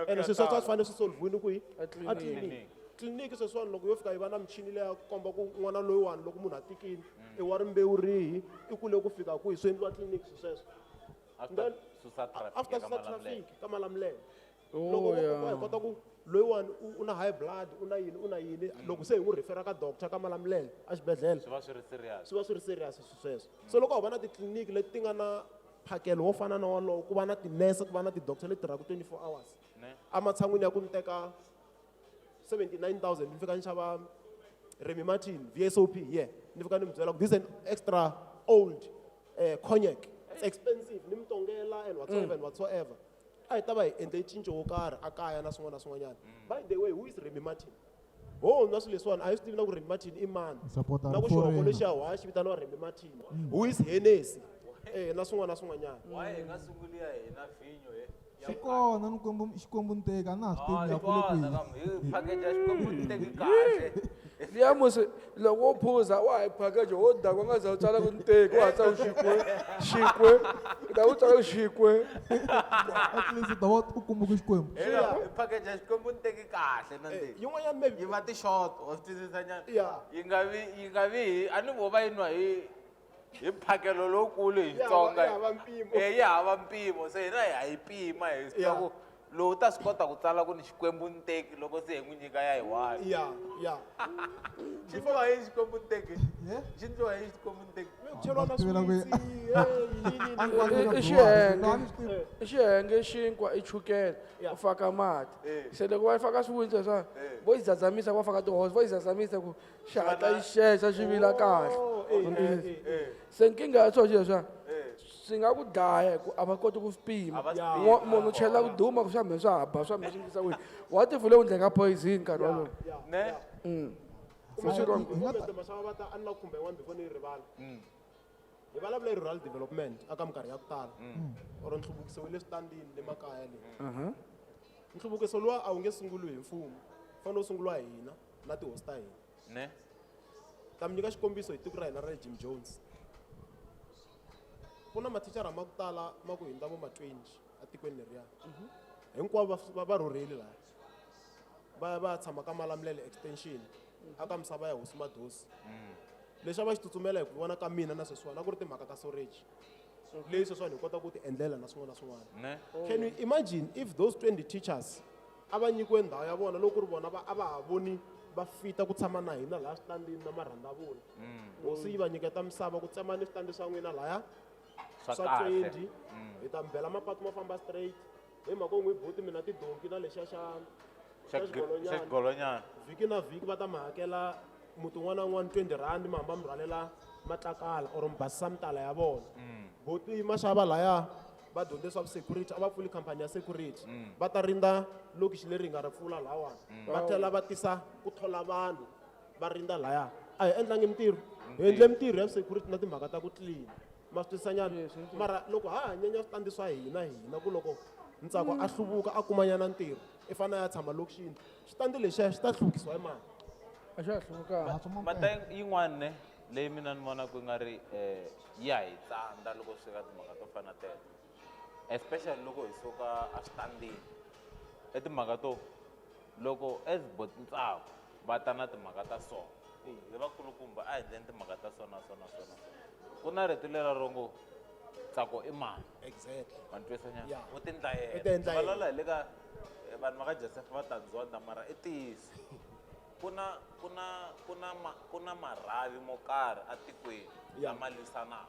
Ene sweswo swi fanele swi solve-wini kwihi?
A tliliniki.
A tliliniki. Tliliniki sweswiwani loko yo fika yi va na michini leya ku komba ku n'wana loyiwani loko munhu a tikile i wa rimbewu rihi i kule ku fika kwihi swi endliwa tliliniki sweswo.
After
Then,
susa traffic
after
ka
susa
Malamulele.
traffic ka Malamulele. Loko
Oh,
vo
yeah.
hi kota ku loyiwani u na high blood, u na yini, u na yini, loko se hi n'wi refera ka doctor ka Malamulele a xibedhlele,
Swi va swi ri serious.
Swi va swi ri serious swi sweswo. So loko ho va na titliliniki leti ti nga na mphakelo wo fana na wolowo, ku va na tinese, ku va na ti-doctor leti tirhaka 24 hours,
Ne.
ematshan'wini ya ku ni teka 79 000 ni fika ni xava Remy Martin VSOP here, ni fika ni mi byela ku this is an extra old cognac, it's expensive, ni mi tongela and whatsoever and whatsoever, a hi ta va hi endle cinco wo karhi a kaya na swin'wana na swin'wanyana. By the way, who is Remy Martin? Ho nwa swilo leswiwani, a hi swi tivi na ku Remy Martin i mani.
Support-a
Na ku xihoko
foreigner.
lexiya wa xi vitaniwa Remy Martin, who is Hennessy, na swin'wana na swin'wanyana.
Why hi nga sunguli ya hina vhinyo he?
Xi kona Xikwembu, Xikwembu nteka, a na ha swi tivi
Ah,
ya
yi
kule
kona
kwihi.
kambe hi package ya Xikwembu nteki kahle.
Liya musi loko wo phuza wa ha package wo dakwa nga za u tsala ku nteki, wa ha tsala ku xikwe xikwe, u ta u tsala ku xikwe.
At least u ta va u kuma ku Xikwembu.
Hi package ya Xikwembu nteki kahle na nteki.
Yin'wanyana maybe
Yi va ti-short, wa swi twisisa nyana?
Yeah.
Yi nga vi hi a ni vo va yi nwa hi mphakelo lowukulu hi
Yi hava-
Xitsonga.
yi hava mpimo.
Eh, yi hava mpimo, se hina hi ha yi pima hi swi tiva ku lowu ta swi kota ku tsala ku ni Xikwembu nteki loko se hi n'wi nyika ya hi one.
Ya.
Xi ndliwa hi Xikwembu nteki?
Yeah.
Xi ndliwa hi Xikwembu nteki?
Cheriwa na
Swi tivela ku-
switsi, hey, yini,
A ni kwala
I
ka
xiyenge.
Dwari, a ni swi tivi.
I xiyenge, xinkwa i chukele,
Yeah.
u faka mati.
Eh.
Se loko va faka swiwitsi leswiya, vo yi zazamisa, va faka tihosi, va yi zazamisa ku xi hatla yi xexa xi vila kahle.
Oh, eh, eh, eh.
Se nkingha ya swona leswiya swi nga ku dlaya hi ku a va koti ku swi pima.
A va swi
Yeah.
pimi.
Munhu u chela ku duma ku swa mhe swa ha ba swa mhe swi endlisa ku yini, what if u le ku endleni ka poison nkarhi wolowo?
Yeah,
Ne?
yeah.
Se swi wrong.
Hi nga ta-
Kumbe maxava va ta a ni la ku khumba yin'wana before ni yi rivala. Hi vulavula hi rural development aka minkarhi ya ku tala or nhluvukiso wa le switandini le makaya le. Nhluvukiso luwa a wu nge sunguriwi hi mfumo, fanele wu sunguriwa hi hina na tihosi ta hina.
Ne.
Ta mi nyika xikombiso hi tiko ra hina ra le Jim Jones. Ku na mathicara ma ku tala ma ku hundza vo ma 20 etikweni leriya, hinkwavo va rhurhile laha, va ya va ya tshama ka Malamulele extension aka misava ya hosi Madosi. Lexi a va xi tsutsumela hi ku vona ka mina na sweswiwani a ku ri timhaka ta storage leyi sweswiwani hi kota ku ti endlela na swin'wana na swin'wana.
Ne.
Can you imagine if those 20 teachers a va nyikiwe ndhawu ya vona, loko ku ri vona va a va ha voni va fita ku tshama na hina laha switandini na marhandavula, hosi yi va nyiketa misava ku tsemani switandi swa n'wina laya
Swa
swa
kahle.
20, hi ta mi bela mapatu ma famba straight hi mhaka u n'wi buti mina tidonki na lexiya xa
Xa
xa
xa
xigolonyana.
xigolonyana.
Vhiki na vhiki va ta mi hakela muti wun'wana na wun'wana 20 rand, mi hamba mi rhwalela matlakala or mi basisa mitala ya vona. Boti maxava laya va dyondze swa security, a va pfuli khampani ya security, va ta rindza lokixi leri hi nga ri pfula lahawani, va tlhela va tisa ku thola vanhu va rindza laya. A hi endlangi mintirho, hi endle mintirho ya security na timhaka ta ku clean, ma swi twisisa nyana. Mara loko ha ha nyenya switandi swa hina, hina ku loko Ntsako a hluvuka a kumanyana ntirho i fanele a ya tshama lokixini, xitandi lexiya xi ta hluvukisiwa hi mani?
A xa ha hluvukanga.
Ah, swa
Mata
mampela.
yin'wana ne leyi mina ni vonaka ku nga ri ya hi tsandza loko swi fika timhaka to fana na teto, especially loko hi suka eswitandini, i timhaka to loko as botintsaku va ta na timhaka ta so hi vakulukumba a hi endleni timhaka ta so na so na so na so, ku na rito lera ro ngo Ntsako i mani.
Exactly.
Ma ni twisa nyana?
Yeah.
U tindla yena.
U tindla yena.
Valala hi le ka vanhu va ka Joseph va ta ndzonda, mara i ntiyiso. Ku na marhavi mo karhi atikweni lama lwisanaka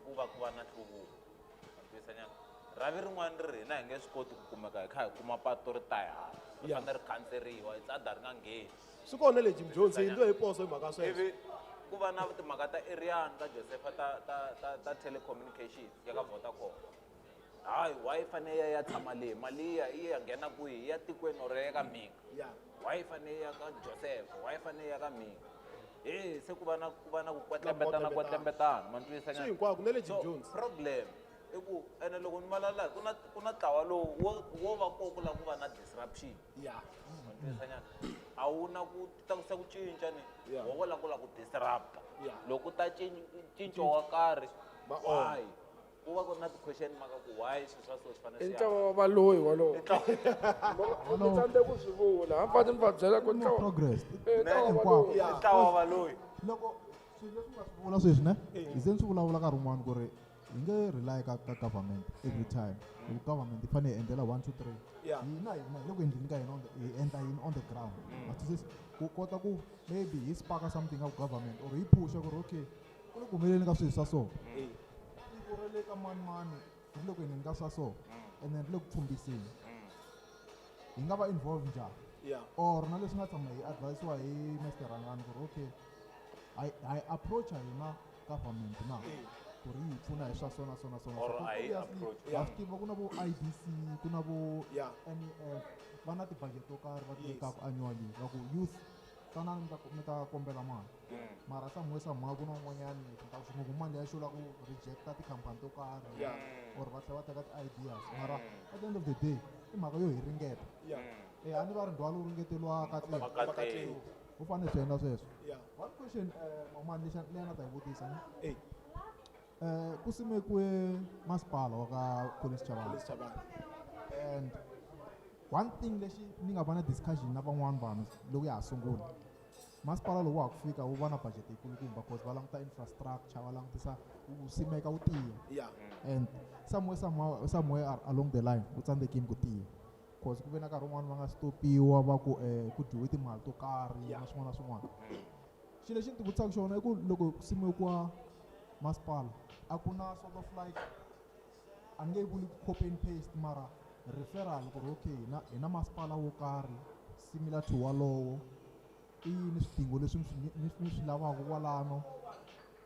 ku va na nhluvuko, ma ni twisa nyana? Rhavi rin'wana ri ri hina hi nge swi koti ku kumeka hi kha hi kuma patu ri ta hi hala, ri fanele ri khanseriwa, it's either ri nga ngheni.
Swi kona le Jim Jones, hi endliwe hi poso hi mhaka sweswo.
Ivi ku va na timhaka ta Arian ka Josepha ta telecommunications ya ka Vodacom. Hayi, why fanele ya tshama le mali ya yi ya nghena kwihi, ya tikweni or ya ka Mhinga? Why fanele ya ka Joseph, why fanele ya ka Mhinga? Eh, se ku va na ku kwetlembetana, kwetlembetana, ma ni twisisa
Swi
nyana?
hinkwako na le Jim
So,
Jones.
problem i ku ene loko ni vulavula ku na ntlawa lowu wo va kona ku lava ku va na disruption. Ma ni twisisa nyana? A wu na ku tlakusa ku cinca ni wo lava ku lava ku disrupta. Loko ku ta cinco wa karhi,
Va onha.
why ku va ku ri na ti-question mark ku why swilo swa so swi fanele
I
swi
ntlawa wa valoyi wolowo. Ni tsandze ku swi vula, hambi ni va byela ku
More
ntlawa
progress.
Eh, ntlawa wa
Hinkwako.
valoyi.
Ntlawa wa valoyi.
Loko swilo leswi nga swi vula sweswi ne, hi ze ni swi vulavula nkarhi wun'wani ku ri hi nge rely ka government every time. Hi ku government yi fanele yi endlela 1 2 3. Hina hi le ku endleni ka hina hi endla yini on the ground. Ma twisisa? Ku kota ku maybe hi spark something ka government or hi pusha ku ri okay, ku le ku humeleleni ka swilo swa so. Tiko ra le ka mani mani ri le ku endleni ka swa so, and then ri le ku pfhumbiseni. Hi nga va involved njhani? Or na leswi nga tshama hi advisiwa hi Mr Rhangani ku ri okay, hi approach-a hina government na ku ri yi hi pfuna hi swa so na so na so na so.
Or a hi
Obviously,
approach.
ha swi tiva ku na vo IDC, ku na vo NEF, va na ti-budget to karhi va ti vekaka annually va ku youth tanani mi ta kombela mali. Mara somewhere somehow ku na un'wanyani ni ta swi ku mali ya xula ku rejecta tikhampani to karhi or va tlhela va teka ti-ideas. Mara at the end of the day i mhaka yo hi ringeta. A ni va ri ndhwalo wu ringeteriwa katleng.
Makatleng.
U fanele swi endla sweswo. One question, man'wani leyi a nga ta yi vutisa ni? Ku simekiwe masipala wa ka Collins Chabane.
Collins Chabane.
And one thing lexi ni nga va na discussion na van'wani vanhu loko ya ha sungula, masipala lowu wa ha ku fika wu va na budget yikulukumba because va languta infrastructure, va langutisa wu simeka wu tiya. And somewhere, somehow, somewhere along the line wu tsandzekile ku tiya. Because ku ve na nkarhi wun'wani va nga stopiwa va ku ku dyiwe timali to karhi na swin'wana na swin'wana. Xilo lexi ni ti vutisaka xona i ku loko ku simekiwa masipala a ku na sort of like a ni nge vuli copy and paste mara referral ku ri okay hi na masipala wo karhi similar to walowo, i yini swidingo leswi mi swi lavaka kwalano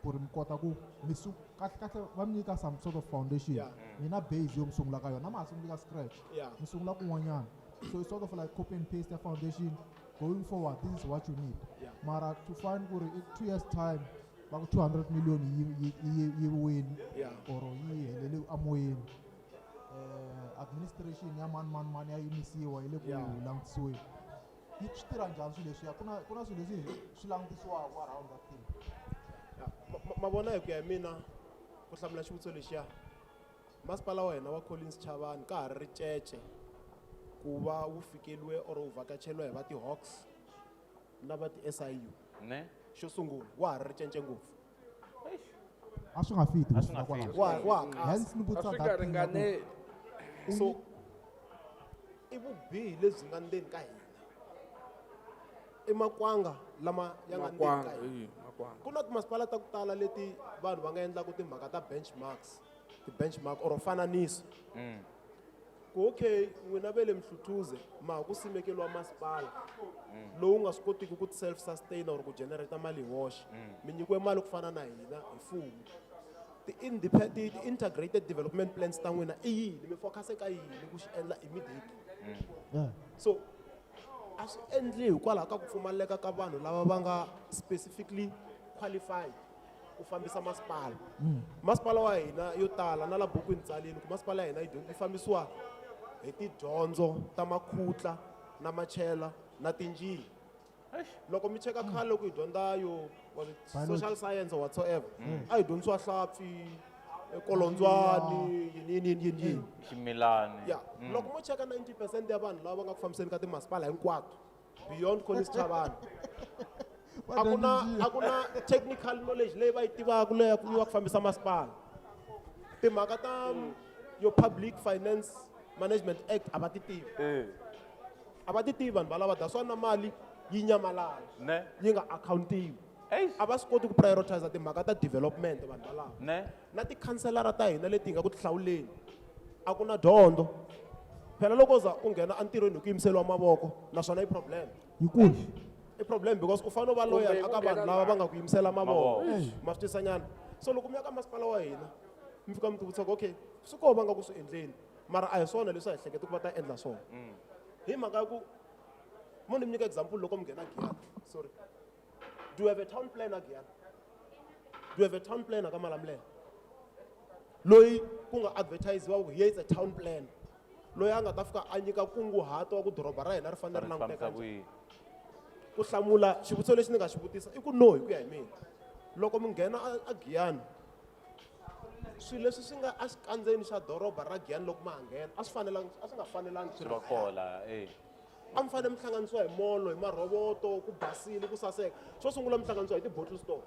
ku ri mi kota ku mi kahle kahle va mi nyika some sort of foundation. Mi na base yo mi sungula ka yona, ma ha sunguli ka scratch. Mi sungula kun'wanyana. So it's sort of like copy and paste ya foundation going forward, this is what you need. Mara to find ku ri in 2 years time va ku 200 million yi wini or yi helele amoyeni. Administration ya mani mani mani ya yimisiwa yi le ku langutisiweni. Yi swi tirha njhani swilo leswiya? Ku na swilo leswi swi langutisiwaka around that thing.
Ma vona hi ku ya hi mina ku hlamula xivutiso lexiya, masipala wa hina wa Collins Chabane ka ha ri ricece ku va wu fikeliwe or wu vhakacheliwa hi va ti-Hawks na va ti-SIU.
Ne?
Xo sungula wa ha ri ricece ngopfu.
Eish.
A swi nga fiti ku
A swi nga
fika kwalaho.
fiti.
Wa ha kasa.
Hence ni vutisa
A swi
that
nga
thing ya ku
ringaneli.
u
So, i vubihi lebyi nga ndzeni ka hina. I makwanga lama ya nga ndzeni ka
Makwanga,
hina.
eh, makwanga.
Ku na timasipala ta ku tala leti vanhu va nga endlaka timhaka ta benchmarks, ti-benchmark or fananiso. Ku okay, n'wina ve le Mhlutuze ma ha ku simekeriwa masipala lowu nga swi kotiki ku self-sustain or ku generate mali hi woxe. Mi nyikiwe mali ku fana na hina hi mfumo. Ti-integrated development plans ta n'wina i yini? Mi focus ka yini ku xi endla immediately? So a swi endli hikwalaho ka ku pfumaleka ka vanhu lava va nga specifically qualified ku fambisa masipala. Masipala wa hina yo tala na la bukwini tsalini ku masipala ya hina yi fambisiwa hi tidyondzo ta makhutla na machela na tinjiya.
Eish.
Loko mi cheka khale loko hi dyondza yo, was it
Biology.
social science or whatsoever, a hi dyondzisiwa hlampfi, kolondzwani, yini, yini, yini, yini, yini.
Ximilani.
Loko mo cheka 90% ya vanhu lava va nga ku fambiseni ka timasipala hinkwato beyond Collins Chabane,
Va
a ku na,
dyondza
a ku na technical knowledge leyi va yi tivaka leyi ya ku yiwa ku fambisa masipala. Timhaka ta yo Public Finance Management Act a va ti tivi. A va ti tivi vanhu valava, that's why na mali yi nyamalala.
Ne.
Yi nga accountiwi.
Eish.
A va swi koti ku prioritize timhaka ta development vanhu valava.
Ne.
Na tikhanselara ta hina leti hi nga ku tihlawuleni a ku na dyondzo. Phela loko za u nghena entirhweni hi ku yimiseriwa mavoko naswona i problem.
Yikulu.
I problem because u fanele u va loyal
Kumbe
eka
u nghena
vanhu lava va nga ku yimisela mavoko.
Mavoko.
Ma swi twisisa nyana? So loko mi ya ka masipala wa hina mi fika mi ti vutisa ku okay, swi koho va nga ku swi endleni mara a hi swona leswi a hi hleketa ku va ta endla swona. Hi mhaka ya ku mo ni mi nyika example loko mi nghena Giyani. Sorry. Do you have a town planner Giyani? Do you have a town planner ka Malamulele? Loyi ku nga advertisiwa ku here is a town planner. Loyi a nga ta fika a nyika nkunguhato wa ku doroba ra hina ri fanele ri
Ri
languteka
fambisa
njhani.
ku yini?
Ku hlamula xivutiso lexi ni nga xi vutisa i ku no hi ku ya hi mina. Loko mi nghena a Giyani, swilo leswi swi nga exikandzeni xa doroba ra Giyani loko ma ha nghena, a swi fanelangi, a swi nga fanelangi swi
Swi va
ri
koho laha, eh.
A mi fanele mi hlanganisiwa hi molo, hi marhovoto, ku basile, ku saseka. Xo sungula mi hlanganisiwa hi ti-bottle store.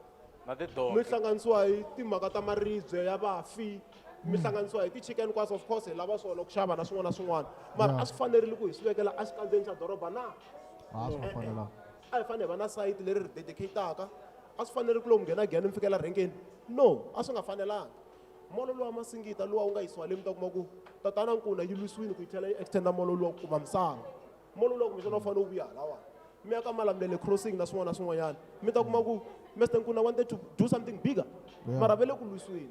Na tidonki.
Mi hlanganisiwa hi timhaka ta maribye ya vafi, mi hlanganisiwa hi ti-chicken kwaso, of course hi lava swona ku xava na swin'wana na swin'wana, mara a swi fanerile ku hi swi vekela exikandzeni xa doroba na?
A swi nga fanelanga.
A hi fanele hi va na sayiti leri ri dedicataka. A swi fanele ku lomu nghena Giyani mi fikela rhenkeni? No, a swi nga fanelanga. Molo luwa Masingita luwa wu nga yisiwa le, mi ta kuma ku tatana Nkuna yi lwisiwile ku yi tlhela yi extenda molo luwa ku kuma misava. Molo luwa kumbexana wu fanele wu vuya halawani, mi ya ka Malamulele crossing na swin'wana na swin'wanyana, mi ta kuma ku Mr Nkuna wanted to do something bigger, mara va le ku lwisiweni.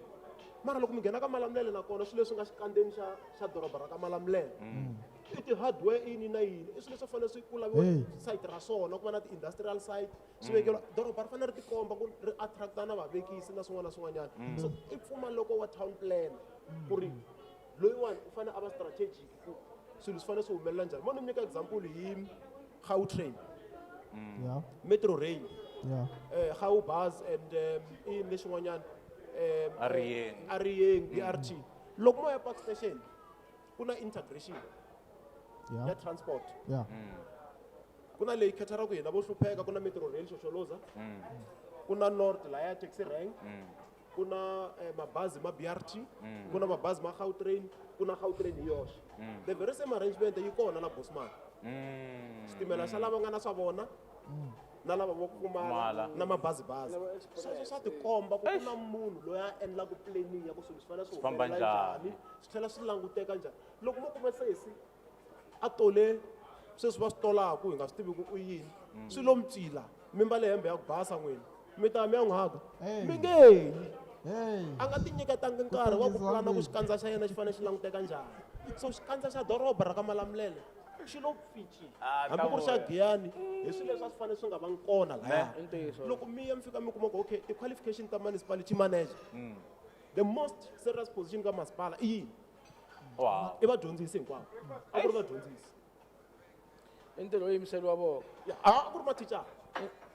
Mara loko mi nghena ka Malamulele nakona swilo leswi nga xikandzeni xa doroba ra ka Malamulele i ti-hardware yini na yini, i swilo leswi fanele swi ku laviwa site ra swona, ku va na ti-industrial site swi vekeriwa. Doroba ri fanele ri tikomba ku ri attracta na vavekisi na swin'wana na swin'wanyana. So i pfumaleko wa town plan ku ri loyiwani u fanele a va strategic ku swilo swi fanele swi humelela njhani. Mo ni nyika example hi Gautrain, Metro Rail, Gaubus and i lexin'wanyana,
Arieng.
Arieng BRT. Loko mo ya Park Station ku na integration ya transport. Ku na leyi khetheraka hina vo hlupheka, ku na Metro Rail Shosholoza, ku na North laya taxi rank, ku na mabazi ma BRT, ku na mabazi ma Gautrain, ku na Gautrain hi yoxe. The very same arrangement yi kona la Bosman. Xitimela xa lava nga na swa vona na lava vo pfumala
Pfumala.
na mabazibazi, sweswo swa tikomba ku ku na munhu loyi a endlaka planning ya ku swilo swi fanele swi
famba
humelela
njhani.
njhani, swi tlhela swi languteka njhani. Loko mo kuma sesi a tole sweswi va swi tolaku hi nga swi tivi ku u yini, swi lo micila, mi mbale hembe ya ku basa, n'wina mi ta mi ya n'wi haka,
Hey.
mi nge yi.
Hey.
A nga ti nyiketangi nkarhi wa ku
tengisiwa
pulana ku
mbilu.
xikandza xa yena xi fanele xi languteka njhani. So xikandza xa doroba ra ka Malamulele xi lo pfici,
Ah,
hambi ku ri xa
ta vuya.
Giyani, hi swilo leswi a swi fanele swi nga vangi kona laya.
I ntiyiso.
Loko mi ya mi fika mi kuma ku okay, ti-qualification ta municipality manager, the most serious position ka masipala i yini?
Wow.
I vadyondzisi hinkwavo, a ku ri vadyondzisi.
I ntirho wo yimiseriwa voko.
Ya, a ku ri mathicara,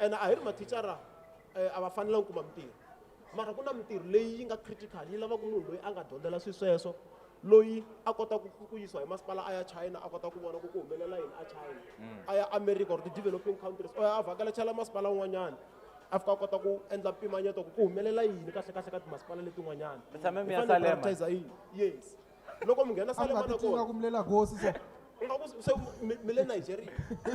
ene a hi ri mathicara, a va fanelanga ku kuma mintirho, mara ku na mintirho leyi yi nga critical yi lavaka munhu loyi a nga dyondzela swilo sweswo, loyi a kotaka ku yisiwa hi masipala a ya China, a kota ku vona ku ku humelela yini a China, a ya America or ti-developing countries, or a vhakela chela masipala wun'wanyana, a fika a kota ku endla mpimanyeto ku ku humelela yini kahle kahle ka timasipala letin'wanyana.
Mi tshame mi
Hi
ya
fanele hi
Salema?
prioritize yini. Yes, loko mi nghena
A mi nga
Salema
ti twi
nakona
nga ku milela gosi so.
U nga ku se mi le Nigeria,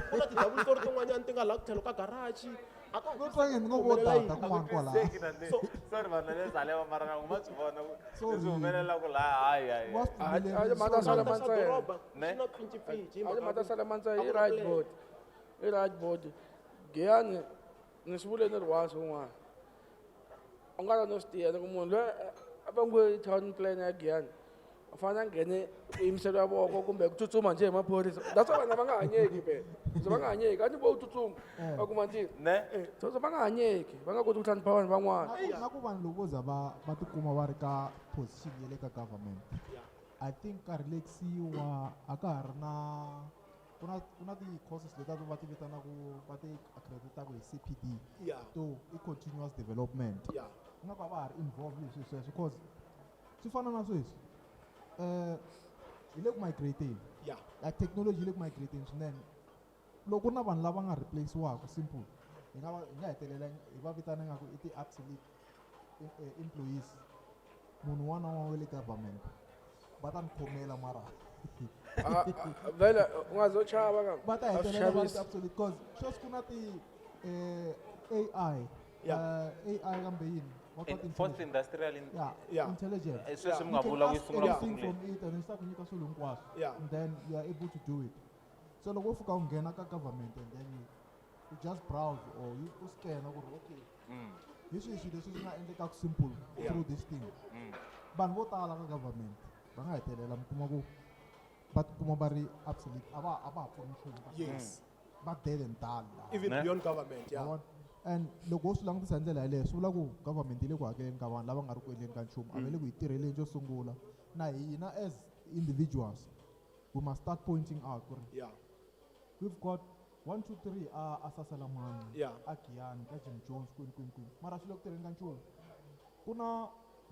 ku na tindhawu letori tin'wanyana ti nga laha ku tlhelo ka garaji, a ka
No twa nge ni ngo vo
humelela
tata
yini.
kun'wana kwalaya.
So, sorry vanhu va le Salema, mara na ma swi vona ku
Sorry.
leswi humelelaka laha, hayi hayi.
Wa swi
A
pfumelerisa.
mata sala
Xikandza xa
mantsena.
doroba
Ne?
xi na pfincipfinci hi
A
mhaka
mata
ku
sala mantsena
a
i
ku na
right
plan.
board. I right board. Giyani ni swi vule ni ri once un'wana. U nga ta no swi tiya ni ku munhu loyi a va ngo i town plan ya Giyani, u fanele a nghene ku yimiseriwa voko kumbe ku tsutsuma njhe hi maphorisa. That's why vanhu va nga hanyeki phela. Se va nga hanyeki, a ni vo u tsutsuma va kuma ntirho.
Ne?
So va nga hanyeki, va nga koti ku hlonipha vanhu van'wana.
Na ku vanhu loko vo za va tikuma va ri ka position ya le ka government, I think ka relaxiwa, a ka ha ri na ku na ti-courses leti va ti vitanaku, va ti accreditaka hi CPD to i continuous development. Nga ku a va ha ri involved hi swilo sweswo, cause swi fana na sweswi hi le ku migrateni. Like technology yi le ku migrateni swinene. Loko ku ri na vanhu lava nga replace-waka simple, hi nga va hi nga hetelela hi va vitana nga ku i ti-obsolete employees. Munhu un'wana na un'wana wa le government va ta ni khomela, mara
Ah, ah, vele u nga zo chava ka
va ta
a swi
hetelela va ri
xavisi.
ti-obsolete, cause sweswi ku na ti AI, AI kambe yini? What
Fourth
intelligence?
industrial in
Yeah, intelligence.
Sweswi mi
You
nga
can
vula ku yi
ask
sungula ku
anything
sunguleni.
from it and swi ta ku nyika swilo hinkwaswo. And then you are able to do it. So loko wo fika u nghena ka government and then you just browse or you u scanna ku ri okay, hi swihi swilo leswi swi nga endlekaka simple through this thing. Vanhu vo tala ka government va nga hetelela mi kuma ku va tikuma va ri obsolete, a va ha pfuni nchumu. Va dead and dull laha.
Even
Ne?
beyond government, yeah.
Wa vona? And loko wo swi langutisa hi ndlela yaleyo, swi vula ku government yi le ku hakeleni ka vanhu lava nga ri ku endleni ka nchumu, a va le ku hi tirheleni. Xo sungula, na hina as individuals we must start pointing out ku ri we've got 1 2 3 a Saselamani, a Giyani, ka Jim Jones, kwini kwini kwini, mara swi le ku tirheni ka nchumu. Ku na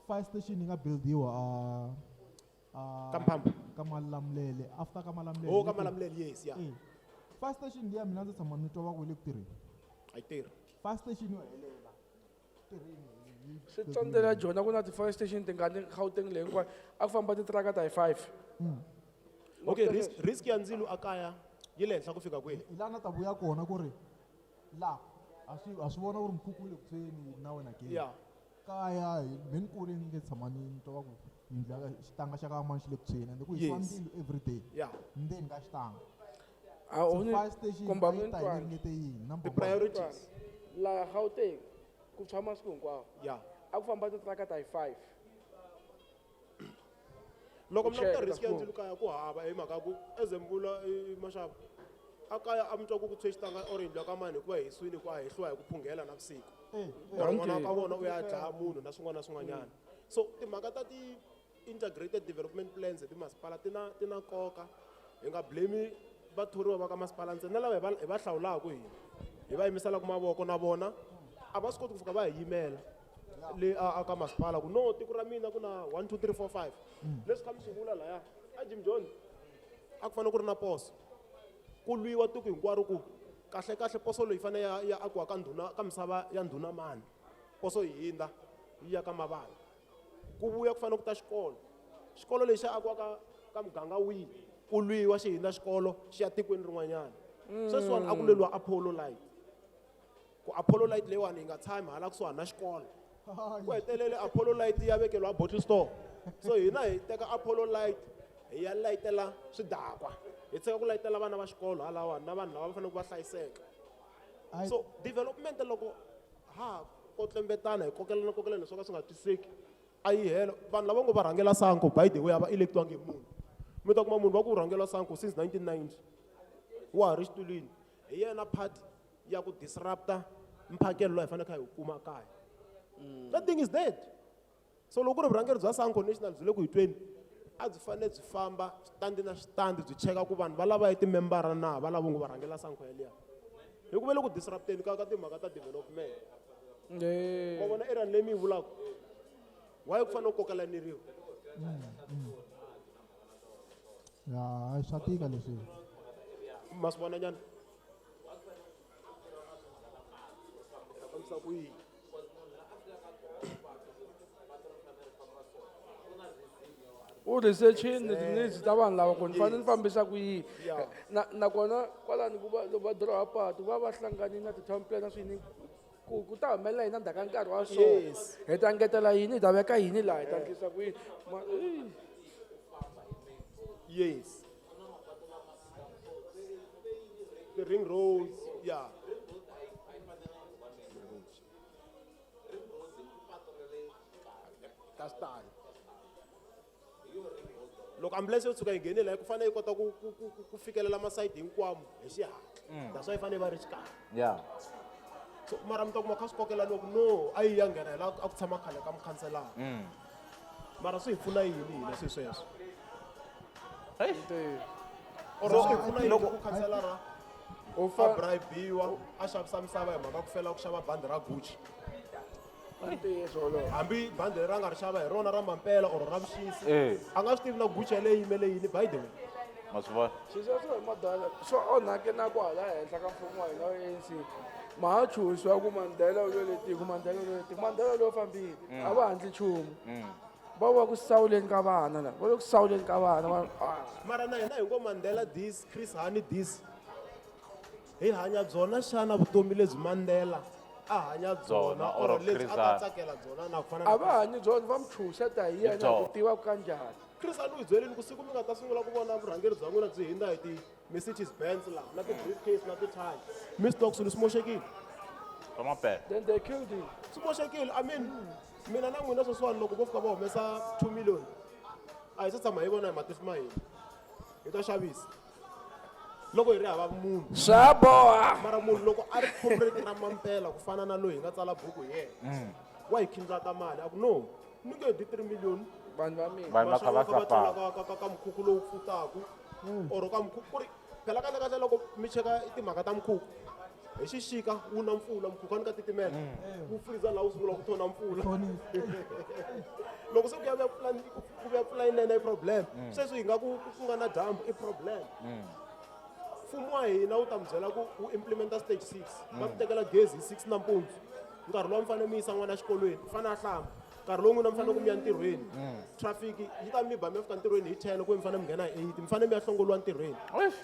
fire station yi nga buildiwa a
Ka Mphambo.
ka Malamulele, after ka Malamulele.
Oh, ka Malamulele, yes, yeah.
Eh, fire station liya mina ndzi tshama ni twa va ku yi le ku tirheni.
A yi tirhi.
Fire station yo helela tirheni.
Swi tsandzela jona ku na ti-fire station tingani Gauteng leyi hinkwayo a ku famba titiraka ta hi 5.
Okay, risk ya ndzilo a kaya yi le henhla ku fika kwihi?
Hi laha na ta vuya kona ku ri la a swi vona ku ri mukhukhu wu le ku tshweni na wena ke. Kaya me ni kule ni nge tshama ni twa va ku yindlu ya xitanga xa ka mani xi le ku tshweni ende ku hisiwa ndzilo everyday ndzeni ka xitanga.
A
So
u ni
fire station
kumbe
a yi
a
ta hi
ni twanga.
ringete yini number
The
one.
priorities.
Laha Gauteng ku tshwa masiku hinkwawo. A ku famba titiraka ta hi 5.
Loko mi languta
Check,
risk ya
that's
ndzilo kaya ku hava hi mhaka ku as mi vula maxava a kaya a mi twa ku ku tshwe xitanga or yindlu ya ka mani hikuva hi hisiwile hikuva a hehliwa hi ku phunghela navusiku. Or n'wana wa ka vona u ya dlaya munhu na swin'wana na swin'wanyana. So timhaka ta ti-integrated development plans hi timasipala ti na nkoka. Hi nga blame vathoriwa va ka masipala ntsena na lava hi va hlawulaka hina hi va yimiselaka mavoko na vona a va swi koti ku fika va hi yimela le a ka masipala ku no tiko ra mina ku na 1 2 3 4 5. Leswi kha mi swi vula laya a Jim Jones a ku fanele ku ri na poso ku lwiwa tiko hinkwaro ku kahle kahle poso leyi fanele ya akiwa ka ndhuna ka misava ya ndhuna mani poso yi hindza yi ya ka mavala ku vuya ku fanele ku ta xikolo xikolo lexi xa akiwa ka muganga wihi ku lwiwa xi hindza xikolo xi ya tikweni rin'wanyana. Sweswiwani a ku lweliwa Apollo Light ku Apollo Light leyiwani yi nga tshami hala kusuhani na xikolo ku hetelele Apollo Light ya vekeliwa bottle store. So hina hi teka Apollo Light hi ya layitela swidakwa hi tshika ku layitela vana va xikolo halawani na vanhu lava va faneleke va hlayiseka. So development loko ha kotlembetana hi kokelana kokelana swo ka swi nga twisiseki a yi hela. Vanhu lava ngo va rhangela Sanco by the way a va electiwangi hi munhu. Mi ta kuma munhu va ku rhangela Sanco since 1990 wa ha ri xitulwini hi yena part ya ku disrupta mphakelo lowu hi faneleke hi wu kuma kaya. That thing is dead. So loko ku ri vurhangeri bya Sanco National byi le ku hi tweni a byi fanele byi famba xitandi na xitandi byi cheka ku vanhu va lava hi timembara na va lava ngo va rhangela Sanco yaliya. Hi ku ve le ku disrupteni ka timhaka ta development. Ma vona area leyi mi yi vulaka why ku fanele ku kokelaneriwa?
Ya, swa tika leswi.
Ma swi vona nyana? Fambisa ku yini?
U researchini ti-needs ta vanhu lava ku ni fanele ni fambisa ku yini. Nakona kwalani ku va loko va diroha patu va va hlanganile na ti-town plan na swiyini ku ta humelela yini endzhaku ka nkarhi wa so. Hi ta ngetela yini, hi ta veka yini laha, hi ta endlisa ku yini.
Yes. The ring roads, yeah. That's done. Loko ambulance yo tshuka yi nghenile ku fanele yi kota ku fikelela masayiti hinkwawo hi xihatla. That's why yi fanele yi va ri xikarhi. So mara mi ta kuma kha swi kokela loko no a yi ya nghena hi laha a ku tshama khale ka mukhanselara. Mara swi hi pfuna yini hina swilo sweswo? Or swi hi pfuna yini ku khanselara
U
a bribiwa a xavisa misava hi mhaka ku fela ku xava bandi ra Gucci?
Ntiyiso wolowo.
Hambi bandi leri a nga ri xava hi rona ra mampela or ra vuxisi, a nga swi tivi na Gucci yaleyo yi yimele yini by the way.
Ma swi vona?
Swilo sweswo hi madala swi onhake na kwala henhla ka mfumo wa hina wa ANC. Ma ha chuhisiwa ku Mandela u lwele tiko, Mandela u lwele tiko, Mandela loyi fambile, a va handli nchumu. Va va ku sawuleni ka vana la, va le ku sawuleni ka vana, va, ah.
Mara na hina hi ngo Mandela this, Chris Hani this. Hi hanya byona xana vutomi lebyi Mandela a hanya byona
Byona,
or
or
lebyi
Chris
a ta
Hani.
tsakela byona na ku fana
A
na
va
Chris
hanyi byona, va mi chuhiseta hi yena
Byona.
ku tiva ku kanjhani.
Chris Hani u hi byerile ku siku mi nga ta sungula ku vona vurhangeri bya n'wina byi hindza hi ti Mercedes Benz laha na ti briefcase na ti tie. Mi swi tiva ku swilo swi moxekile.
Swa mampela.
Then they killed him.
Swi moxekile. I mean, mina na n'wina sweswiwani loko vo fika va humesa 2 million, a hi se tshama hi vona hi matihlo ma hina. Hi ta xavisa. Loko hi ri hava munhu.
Swa boha.
Mara munhu loko a ri comrade ra mampela ku fana na loyi hi nga tsala buku hi yena, wa hi khindzata mali a ku no, ni nge dyi 3 million.
Vanhu va mina.
Vanhu va kha va
Vaxava va tlela
safara.
ka mukhukhu lowu pfutaku or ka mukhukhu ku ri phela kahle kahle loko mi cheka timhaka ta mukhukhu hi xixika wu na mpfula mukhukhu a ni ka titimela wu freezer laha wu sungula ku thona mpfula. Loko se ku ya vuya mpfula ku vuya mpfula yinene i problem. Sweswi hi nga ku nga na dyambu i problem. Mfumo wa hina wu ta mi byela ku wu implementa stage 6 va mi tekela gezi hi 6 nampundzu. Nkarhi lowu mi fanele mi yisa n'wana exikolweni, u fanele a hlamba. Nkarhi lowu n'wina mi fanele ku mi ya ntirhweni. Traffic yi ta mi ba mi ya fika ntirhweni hi 10 ku mi fanele mi nghena hi 8, mi fanele mi ya hlongoliwa ntirhweni.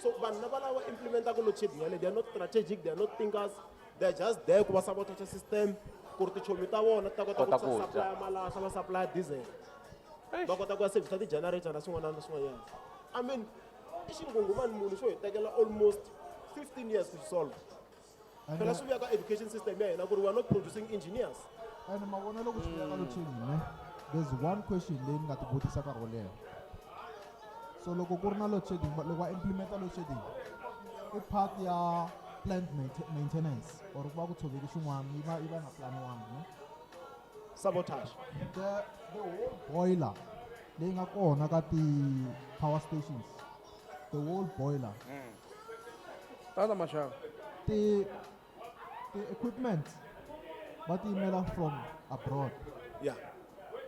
So vanhu lava lava implementaka load shedding yaleyo, they are not strategic, they are not thinkers, they are just there ku va sabotage system ku ri tichomi ta vona ti ta kota
Kota
ku
ku dya.
supply malahla, va supply diesel. Va kota ku ya service ti-generator na swin'wana na swin'wanyana. I mean, i xinghunghumani munhu xo hi tekela almost 15 years to solve.
And,
Phela swi vuya ka education system ya hina ku ri we are not producing engineers.
And ma vona loko swi vuya ka load shedding ne, there's one question leyi ni nga ti vutisa nkarhi wo leha. So loko ku ri na load shedding, loko va implementa load shedding, i part ya plant maintenance or ku va ku tshoveki xin'wana yi va yi va nga planiwangi ne?
Sabotage.
The whole boiler leyi nga kona ka ti-power stations, the whole boiler.
Tana maxava.
Ti equipment va ti yimela from abroad.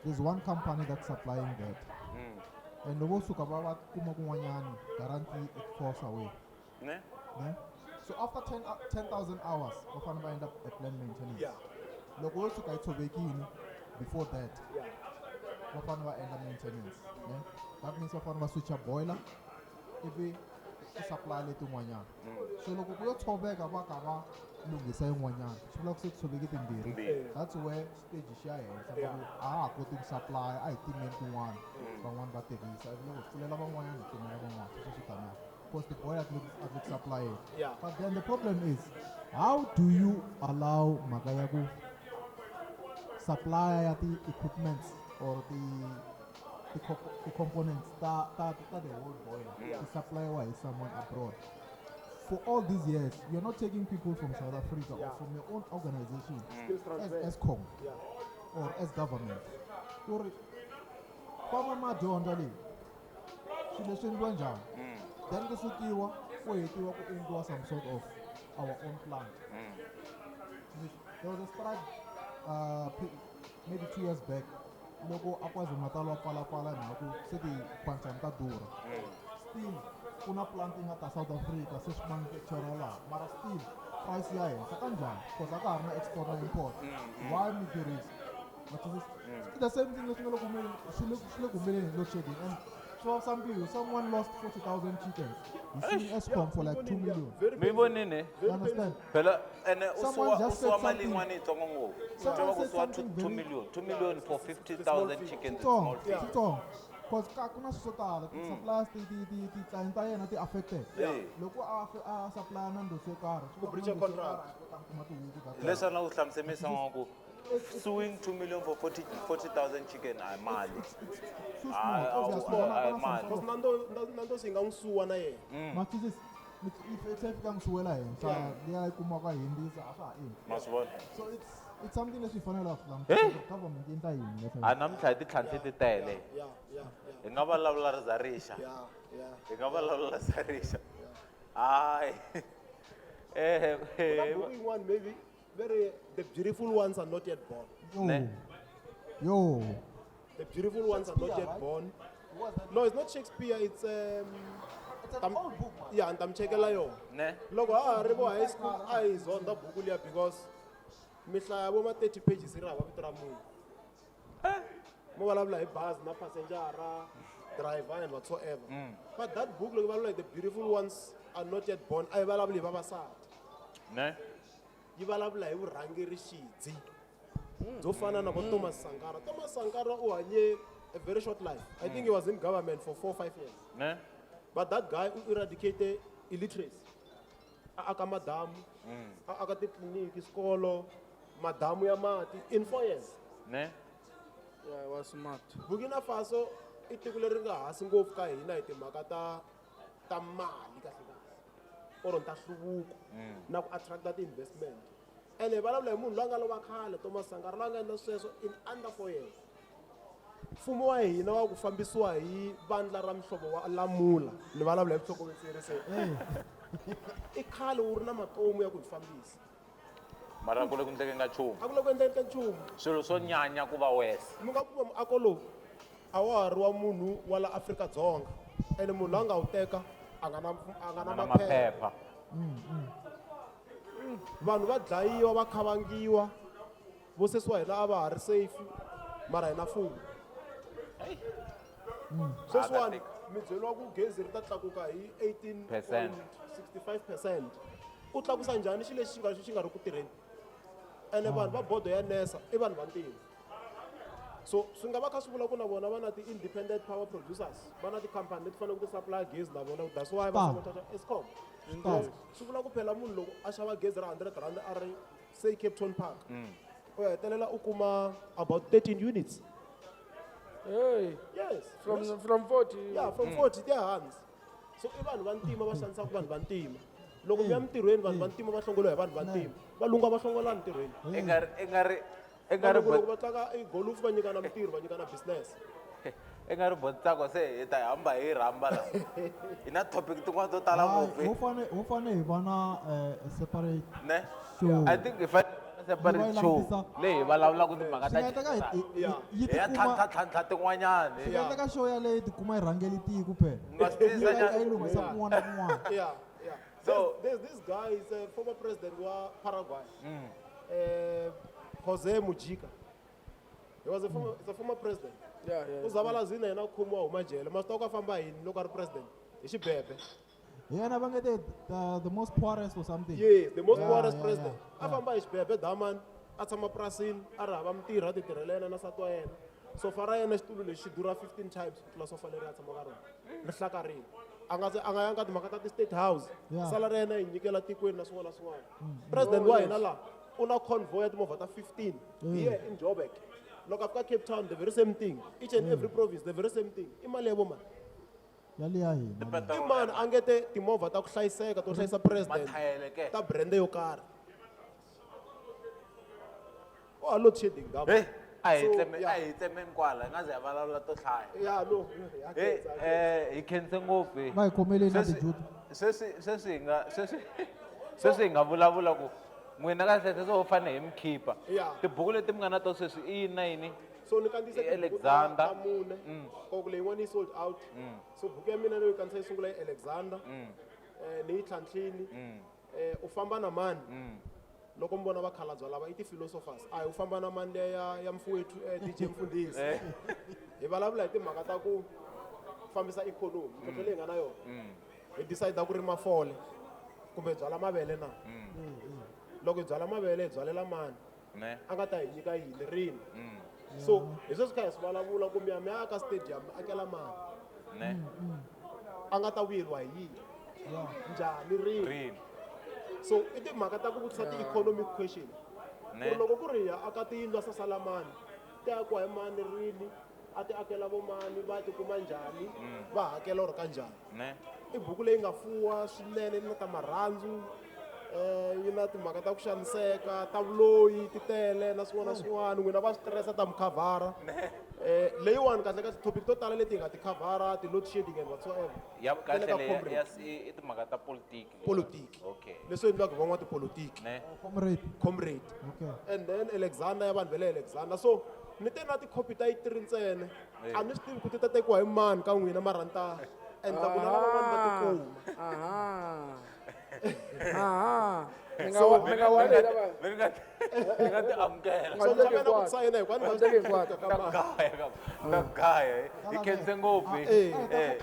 There's one company that's supplying that. And loko suka va va kuma kun'wanyani, guarantee it falls away.
Ne?
Ne? So after 10,000 hours, va fanele va endla a plant maintenance. Loko yo suka yi tshovekile before that, va fanele va endla maintenance. Ne? That means va fanele va switcha boiler ivi ku supply letin'wanyana. So loko ku yo tshoveka va ka va lunghisa yin'wanyana, swi vula ku se tshoveke timbirhi.
Timbirhi.
That's where stage xi ya henhla, va ku a ha ha koti ku supply, a hi timeni kun'wana, van'wani va tirhisa, ivi loko hi pfulela van'wanyana hi timela van'wana, sweswo swi taniya. Because the boiler a ti le ku supplyeni. But then the problem is, how do you allow mhaka ya ku supplier ya ti-equipments or ti components ta the whole boiler ti supplyiwa hi someone abroad? For all these years, you're not taking people from South Africa or from your own organization
Skills
as
transfer.
Eskom or as government. Ku ri famba ma dyondza leyi swilo leswi endliwa njhani, then ku sukiwa ku hetiwa ku endliwa some sort of our own plant. There was a strike maybe 2 years back loko a KwaZulu-Natal wa pfalapfala hi mhaka ku se ti-quantum ta durha. Still ku na plant yi nga ta South Africa se swi manufacture laha, mara still price ya henhla ka njhani? Because a ka ha ri na export na import. Why mi durhisa? It's the same thing leswi nga le ku humeleni, swi le ku humeleni hi load shedding, and swi vavisa mbilu. Someone lost 40,000 chickens. He's suing Eskom for like 2 million.
Very
Mi vonini?
You understand?
Phela ene u
Someone
suwa u
just
suwa
said
mali
something.
yin'wana yitsongo ngopfu.
Someone
Twa va ku
said
suwa
something
2
very-
million, 2 million for 50,000 chickens is
Switsongo,
small fish.
switsongo. Cause ka ku na swilo swo tala, ti-suppliers ti client ta yena ti affected. Loko a supply na ndosi yo karhi, swi
Ku
vula ku
breach
na
a
ndosi yo
contract.
karhi a kota ku kuma tihuku ta
Leswi a na ku hlamusela misava ku
It's-
suing 2 million for 40,000 chicken a hi mali.
It's too small.
Ah,
Obviously,
ah,
vana
ah,
va na some
mali.
sort
Because
of-
Nando's yi nga n'wi suwa na yena.
Ma twisisa? If i tlhela yi fika n'wi suwela henhla, liya yi kumaka yi hindzisa, a swa ha endli.
Ma swi vona?
So it's something leswi hi faneleke ku langutisa ku government yi endla yini leswaku-
A namuntlha hi titlhantlhi ti tele.
Yeah.
Hi nga vulavula ri za rixa.
Yeah.
Hi nga vulavula za rixa. Hayi.
Ku na buku yin'wana maybe very the beautiful ones are not yet born.
Yo.
Ne.
Yo.
The beautiful ones are not
Shakespeare,
yet
right?
born.
Who was that?
No, it's not Shakespeare, it's
It's an old book, man.
yeah, ni ta mi chekela yona.
Ne?
Loko ha ha ri vo high school a hi zonda buku liya because mi hlaya vo ma 30 pages ri hava vito ra munhu. Mo vulavula hi bazi na passenger, driver and whatsoever. But that book loko yi vulavula hi the beautiful ones are not yet born, a yi vulavuli hi vavasati.
Ne?
Yi vulavula hi vurhangeri xidzi byo fana na vo Thomas Sankara. Thomas Sankara u hanye a very short life. I think he was in government for 4 5 years.
Ne?
But that guy u eradicated illiteracy. A aka madamu, a aka titliliniki, swikolo, madamu ya mati in 4 years.
Ne?
Yeah, he was smart.
Burkina Faso i tiko leri nga hansi ngopfu ka hina hi timhaka ta mali kahle kahle or ta nhluvuko na ku attracta ti-investment. Ene hi vulavula hi munhu loyi a nga lova khale, Thomas Sankara, loyi a nga endla sweswo in under 4 years. Mfumo wa hina wa ku fambisiwa hi vandla ra muhlovo wa lamula, ni vulavula hi vutlhokovetseri se. I khale wu ri na matomu ya ku hi fambisa.
Mara ku le ku endlekeni ka nchumu.
A ku le ku endleni ka nchumu.
Swilo swo nyanya ku va worse.
Mi nga kuma muako lowu a wa ha ri wa munhu wa la Afrika-Dzonga, ene munhu loyi a nga wu teka a nga na
Na
maphepha.
maphepha.
Vanhu va dlayiwa, va khavangiwa, Vo sesi wa hina a va ha ri safe mara hi na fumu. Sweswiwani mi byeriwa ku gezi ri ta tlakuka hi 18.65%. U tlakusa njhani xilo lexi xi nga ri ku tirheni? Ene vanhu va bodo ya NERSA i vanhu vantima. So swi nga va kha swi vula ku na vona va na ti-independent power producers, va na tikhampani leti faneleke ti supply gezi na vona. That's why va
Star.
sabotage Eskom.
Star.
Swi vula ku phela munhu loko a xava gezi ra R100 a ri say Kempton Park, u ya hetelela u kuma about 13 units.
Hey.
Yes.
From 40.
Yeah, from 40 ti ya hansi. So i vanhu vantima va xanisaka vanhu vantima. Loko mi ya mintirhweni, vanhu vantima va hlongoliwa hi vanhu vantima. Valungu a va hlongola ntirhweni.
I nga ri
Valungu loko va tlanga i golufu va nyikana mintirho, va nyikana business.
I nga ri botsako se hi ta hamba hi rhamba la hi na topic tin'wana to tala ngopfu.
Ho fane hi va na separate
Ne.
show.
I think hi fanele separate
Yi va yi
show
langutisa-
leyi hi vulavulaka timhaka
Swi
ta
nga endleka yi
hi ya
tikuma
tlhantlha tlhantlha tin'wanyani.
Swi nga endleka show yaleyo yi tikuma yi rhangeli tiko phela.
Nga swi
Yi
tiyisa
va yi
nyana.
kha yi lunghisa kun'wana na kun'wana.
Yeah. There's this guy, he's a former president wa Paraguay, Jose Mujica. He was a former, he's a former president.
Yeah.
U zabalazini yena u khomiwa huma jele. Ma swi tiva ku a famba yini loko a ri president? Hi xibebe.
Hi yena va nge te the most poorest or something.
Yes, the most poorest president. A famba hi xibebe damani, a tshama purasini, a ri hava mintirho, a ti tirhela yena na nsati wa yena. Sofa ra yena xitulu lexi xi durha 15 times ku tlula sofa leri a tshamaka rona. Ri hlakarile. A nga se a nga yanga timhaka ta ti-state house. Sala ra yena yi nyikela tikweni na swin'wana na swin'wana. President wa hina laha u na convoy ya timovha ta 15 here in Joburg. Loko a fika Cape Town, the very same thing. Each and every province, the very same thing. I mali ya vo mani?
Yaliya hina.
I mani a nge te timovha ta ku hlayiseka to hlayisa president
Mathayele ke.
ta brand yo karhi? Oh, load shedding dam.
Hey, a hi
So,
tseme.
Yeah.
A hi tsemeni kwala hi nga ze hi vulavula to hlaya.
Yeah, no.
Hey, hi khense ngopfu.
Va hi khomeleni na
Sweswi-
tijuta.
Sweswi hi nga vulavula ku n'wina kahle sweswi ho fane hi mi khipa. Tibuku leti mi nga na to sweswi i yini na yini?
So ni kandziyise
I
tibuku ta
Alexander.
ta mune. Koko leyin'wana yi sold out. So buku ya mina leyi kandziyisa yi sungula i Alexander. Ni yi tlhantlhini. U famba na mani? Loko mi vona vakhalabya lava i ti-philosophers. A hi u famba na mani liya ya mfowethu DJ Mfundhisi. Hi vulavula hi timhaka ta ku fambisa ikhonomi, mintlhontlho leyi hi nga na yona. Hi decide ku rima fole kumbe hi byala mavele na. Loko hi byala mavele hi byalela mani?
Ne.
A nga ta hi nyika yini rini? So hi sweswi kha hi swi vulavula ku mi ya mi ya ka stadium mi akela mani?
Ne.
A nga ta vuyeriwa hi yini? Njhani rini?
Rini.
So i timhaka ta ku vutisa ti-economic question.
Ne.
Ku ri loko ku ri hi ya aka tiyindlu a Sasalamani, ti akiwa hi mani rini? A ti akela vo mani? Va ti kuma njhani? Va hakela or ka njhani?
Ne.
I buku leyi nga fuwa swinene, yi na ta marhandzu, yi na timhaka ta ku xaniseka, ta vuloyi ti tele na swin'wana na swin'wana. N'wina va swi tirhisa ta mi khavhara. Leyiwani kahle kahle topic to tala leti hi nga ti khavhara, ti-load shedding and whatsoever.
Ya
Ta le
kahle
ka
leyi ya
comrade.
ya i timhaka ta politiki leyi.
Politiki.
Okay.
Leswi endliwaka hi van'watipolitiki.
Ne.
Comrade.
Comrade.
Okay.
And then Alexander ya vanhu va le Alexander. So ni te na tikhopi ta yi three ntsena. A ni swi tivi ku ti ta tekiwa hi mani ka n'wina, mara ni ta endla ku na lavan'wana va tikuma.
Aha. Aha. Mi nga walela va.
Mi nga ti amukela.
So ni lavela ku sayina hikuva ni
Nga teki hinkwato.
ka mani.
Gaya ka gaya hi khense ngopfu.
A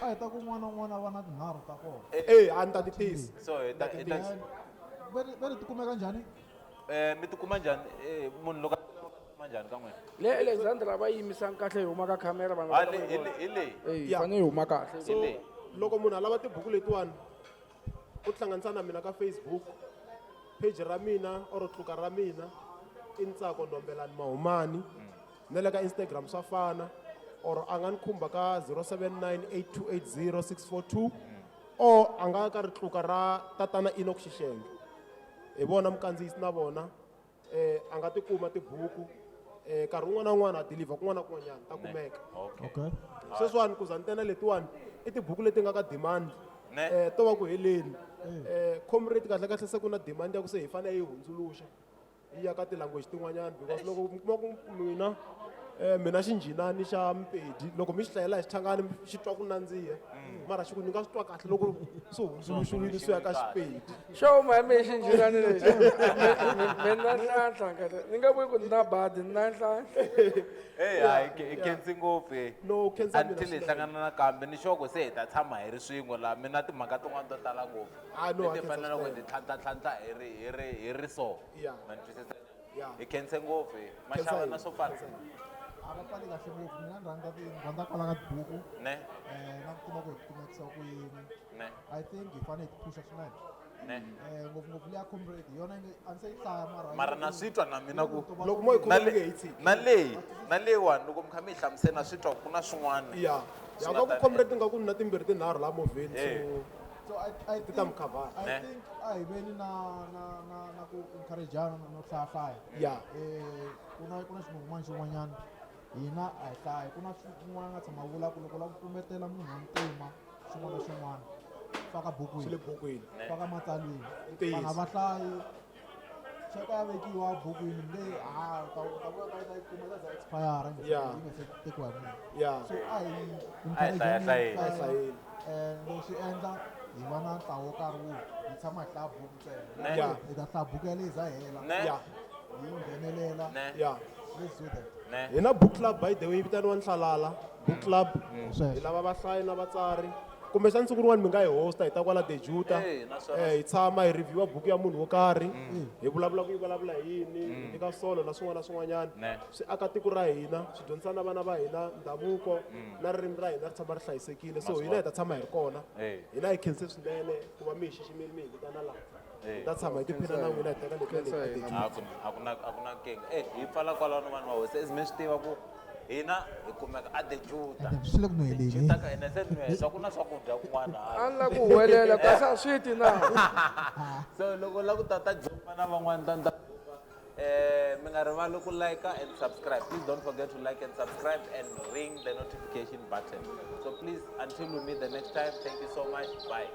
hi ta ku n'wana na un'wana a va na tinharhu ta kona.
Eh, a ni ta ti tisa.
So hi ta
Va ri ti kumeka njhani?
Mi tikuma njhani, munhu loko a kuma njhani ka n'wina?
Le Alexandra va yimisang kahle yi huma ka camera vanhu
Ah,
va ta
le
ku
hi
vona.
le hi leyi.
Eh,
Yeah.
fanele yi huma kahle.
So
leyi.
loko munhu a lava tibuku letiwani, u tihlanganisa na mina ka Facebook page ra mina or tluka ra mina i Ntsako Ndombelani Mahumani. Na le ka Instagram swa fana, or a nga ni khumba ka 079 8280 642, or a nga ka ritluka ra tatana Enoch Xixenge, hi vona mukandziyisi na vona. A nga tikuma tibuku nkarhi wun'wana na wun'wana, a deliver kun'wana na kun'wanyana ta kumeka.
Okay.
Okay.
Sweswiwani ku za ntsena letiwani i tibuku leti nga ka demand.
Ne.
To va ku heleni. Comrade kahle kahle se ku na demand ya ku se hi fanele hi hundzuluxa yi ya ka ti-language tin'wanyana, because loko mi kuma ku mina Mina xinjhinani xa Mpedi loko mi xi hlayela hi Xichangani xi twa ku nandziha mara xi ku ni nga swi twa kahle loko swi hundzuluxiwile swi ya ka Xipedi.
Xo huma hi mehe xinjhinani lexi. Me na nhlahla kahle. Ni nga vuli ku ni na badi, ni na nhlahla.
Hey, hayi hi khensi ngopfu hey.
No, khensa mina
Until hi
swinene.
hlangana nakambe ni sure ku se hi ta tshama hi ri swin'we laha mi na timhaka tin'wana to tala ngopfu.
Ah, no,
Leti
a khensa
faneleke
swinene.
hi ti tlhantlha-tlhantlha hi ri hi ri hi ri so.
Yeah.
Ma ni twisisa?
Yeah.
Hi khense ngopfu hey.
Khensa
Maxava
yini?
na swo pfala.
A va pfali kahle ngopfu mina ni rhandza ni rhandza kwala ka tibuku
Ne?
Na ku tiva ku hi kumekisa ku yini.
Ne.
I think hi fanele hi ti phusha swinene.
Ne.
Ngopfungopfu leya comrade hi yona yi nge a ni se yi hlaya mara
Mara na swi twa na mina ku
Loko mo yi
na
khoma
le
mi nge yi tshiki.
na leyi na leyiwani loko mi kha mi yi hlamusela na swi twa ku na swin'wana.
Ya.
Swi
Ya
nga
nga ku
ta
comrade nga ku ni na timbirhi tinharhu laha movheni
Eh.
so
So I
ti ta mi
think
khavhara.
I
Ne.
think a hi veni na na na na ku encourage-ana no hlayahlaya.
Ya.
Ku na xin'wana xin'wanyana hina a hi hlayi ku na swin'wana nga tshama vula ku loko u lava ku tumbetela munhu wa ntima xin'wana na xin'wana faka
Swi le
bukwini
bukwini.
faka matsalweni
Ntiyiso.
vanhu a va hlayi cheka ya vekiwa bukwini mi nge ha u ta u ta vuya ta yi kuma yi ta za expire
Yeah.
yi nga se tekiwa hi munhu
Ya.
so a hi
A hi hlayahlayeni.
A hi hlayeni.
And loko swi endla hi va na ntlawa wo karhi wo hi tshama hi hlaya buku ntsena
Ne.
Yeah.
hi ta hlaya buku yaleyi za hela
Ne.
Ya.
hi nghenelela
Ne.
Ya.
let's do that
Ne.
Hi na book club by the way yi vitaniwa Nhlalala book club.
Sweswo.
Hi lava vahlayi na vatsari. Kumbexana siku rin'wana mi nga hi hosta hi ta kwala The Juta.
Eh, na swona.
Hi tshama hi review buku ya munhu wo karhi. Hi vulavula ku yi vulavula hi yini, hi nyika solo na swin'wana na swin'wanyana.
Ne.
Swi aka tiko ra hina, swi dyondzisa na vana va hina ndhavuko na ririmi ra hina ri tshama ri hlayisekile. So hina hi ta tshama hi ri kona.
Eh.
Hina hi khense swinene ku va mi hi xiximile mi hi vitana laha.
Eh.
Hi ta tshama hi tiphina na n'wina hi teka letiya leti a The Juta.
A ku na nkingha. Eh, hi pfala kwalano vanhu va hosi as mi swi tiva ku hina hi kumeka a The Juta.
Ende swi le ku nweleni.
Juta ka hina se nwesa ku na swakudya kun'wana hala.
A ni la ku huwelela kasi a swi ti na.
So loko la ku tata jumpa na van'wana ta ta mi nga rivali ku like and subscribe. Please don't forget to like and subscribe and ring the notification button. So please, until we meet the next time, thank you so much. Bye.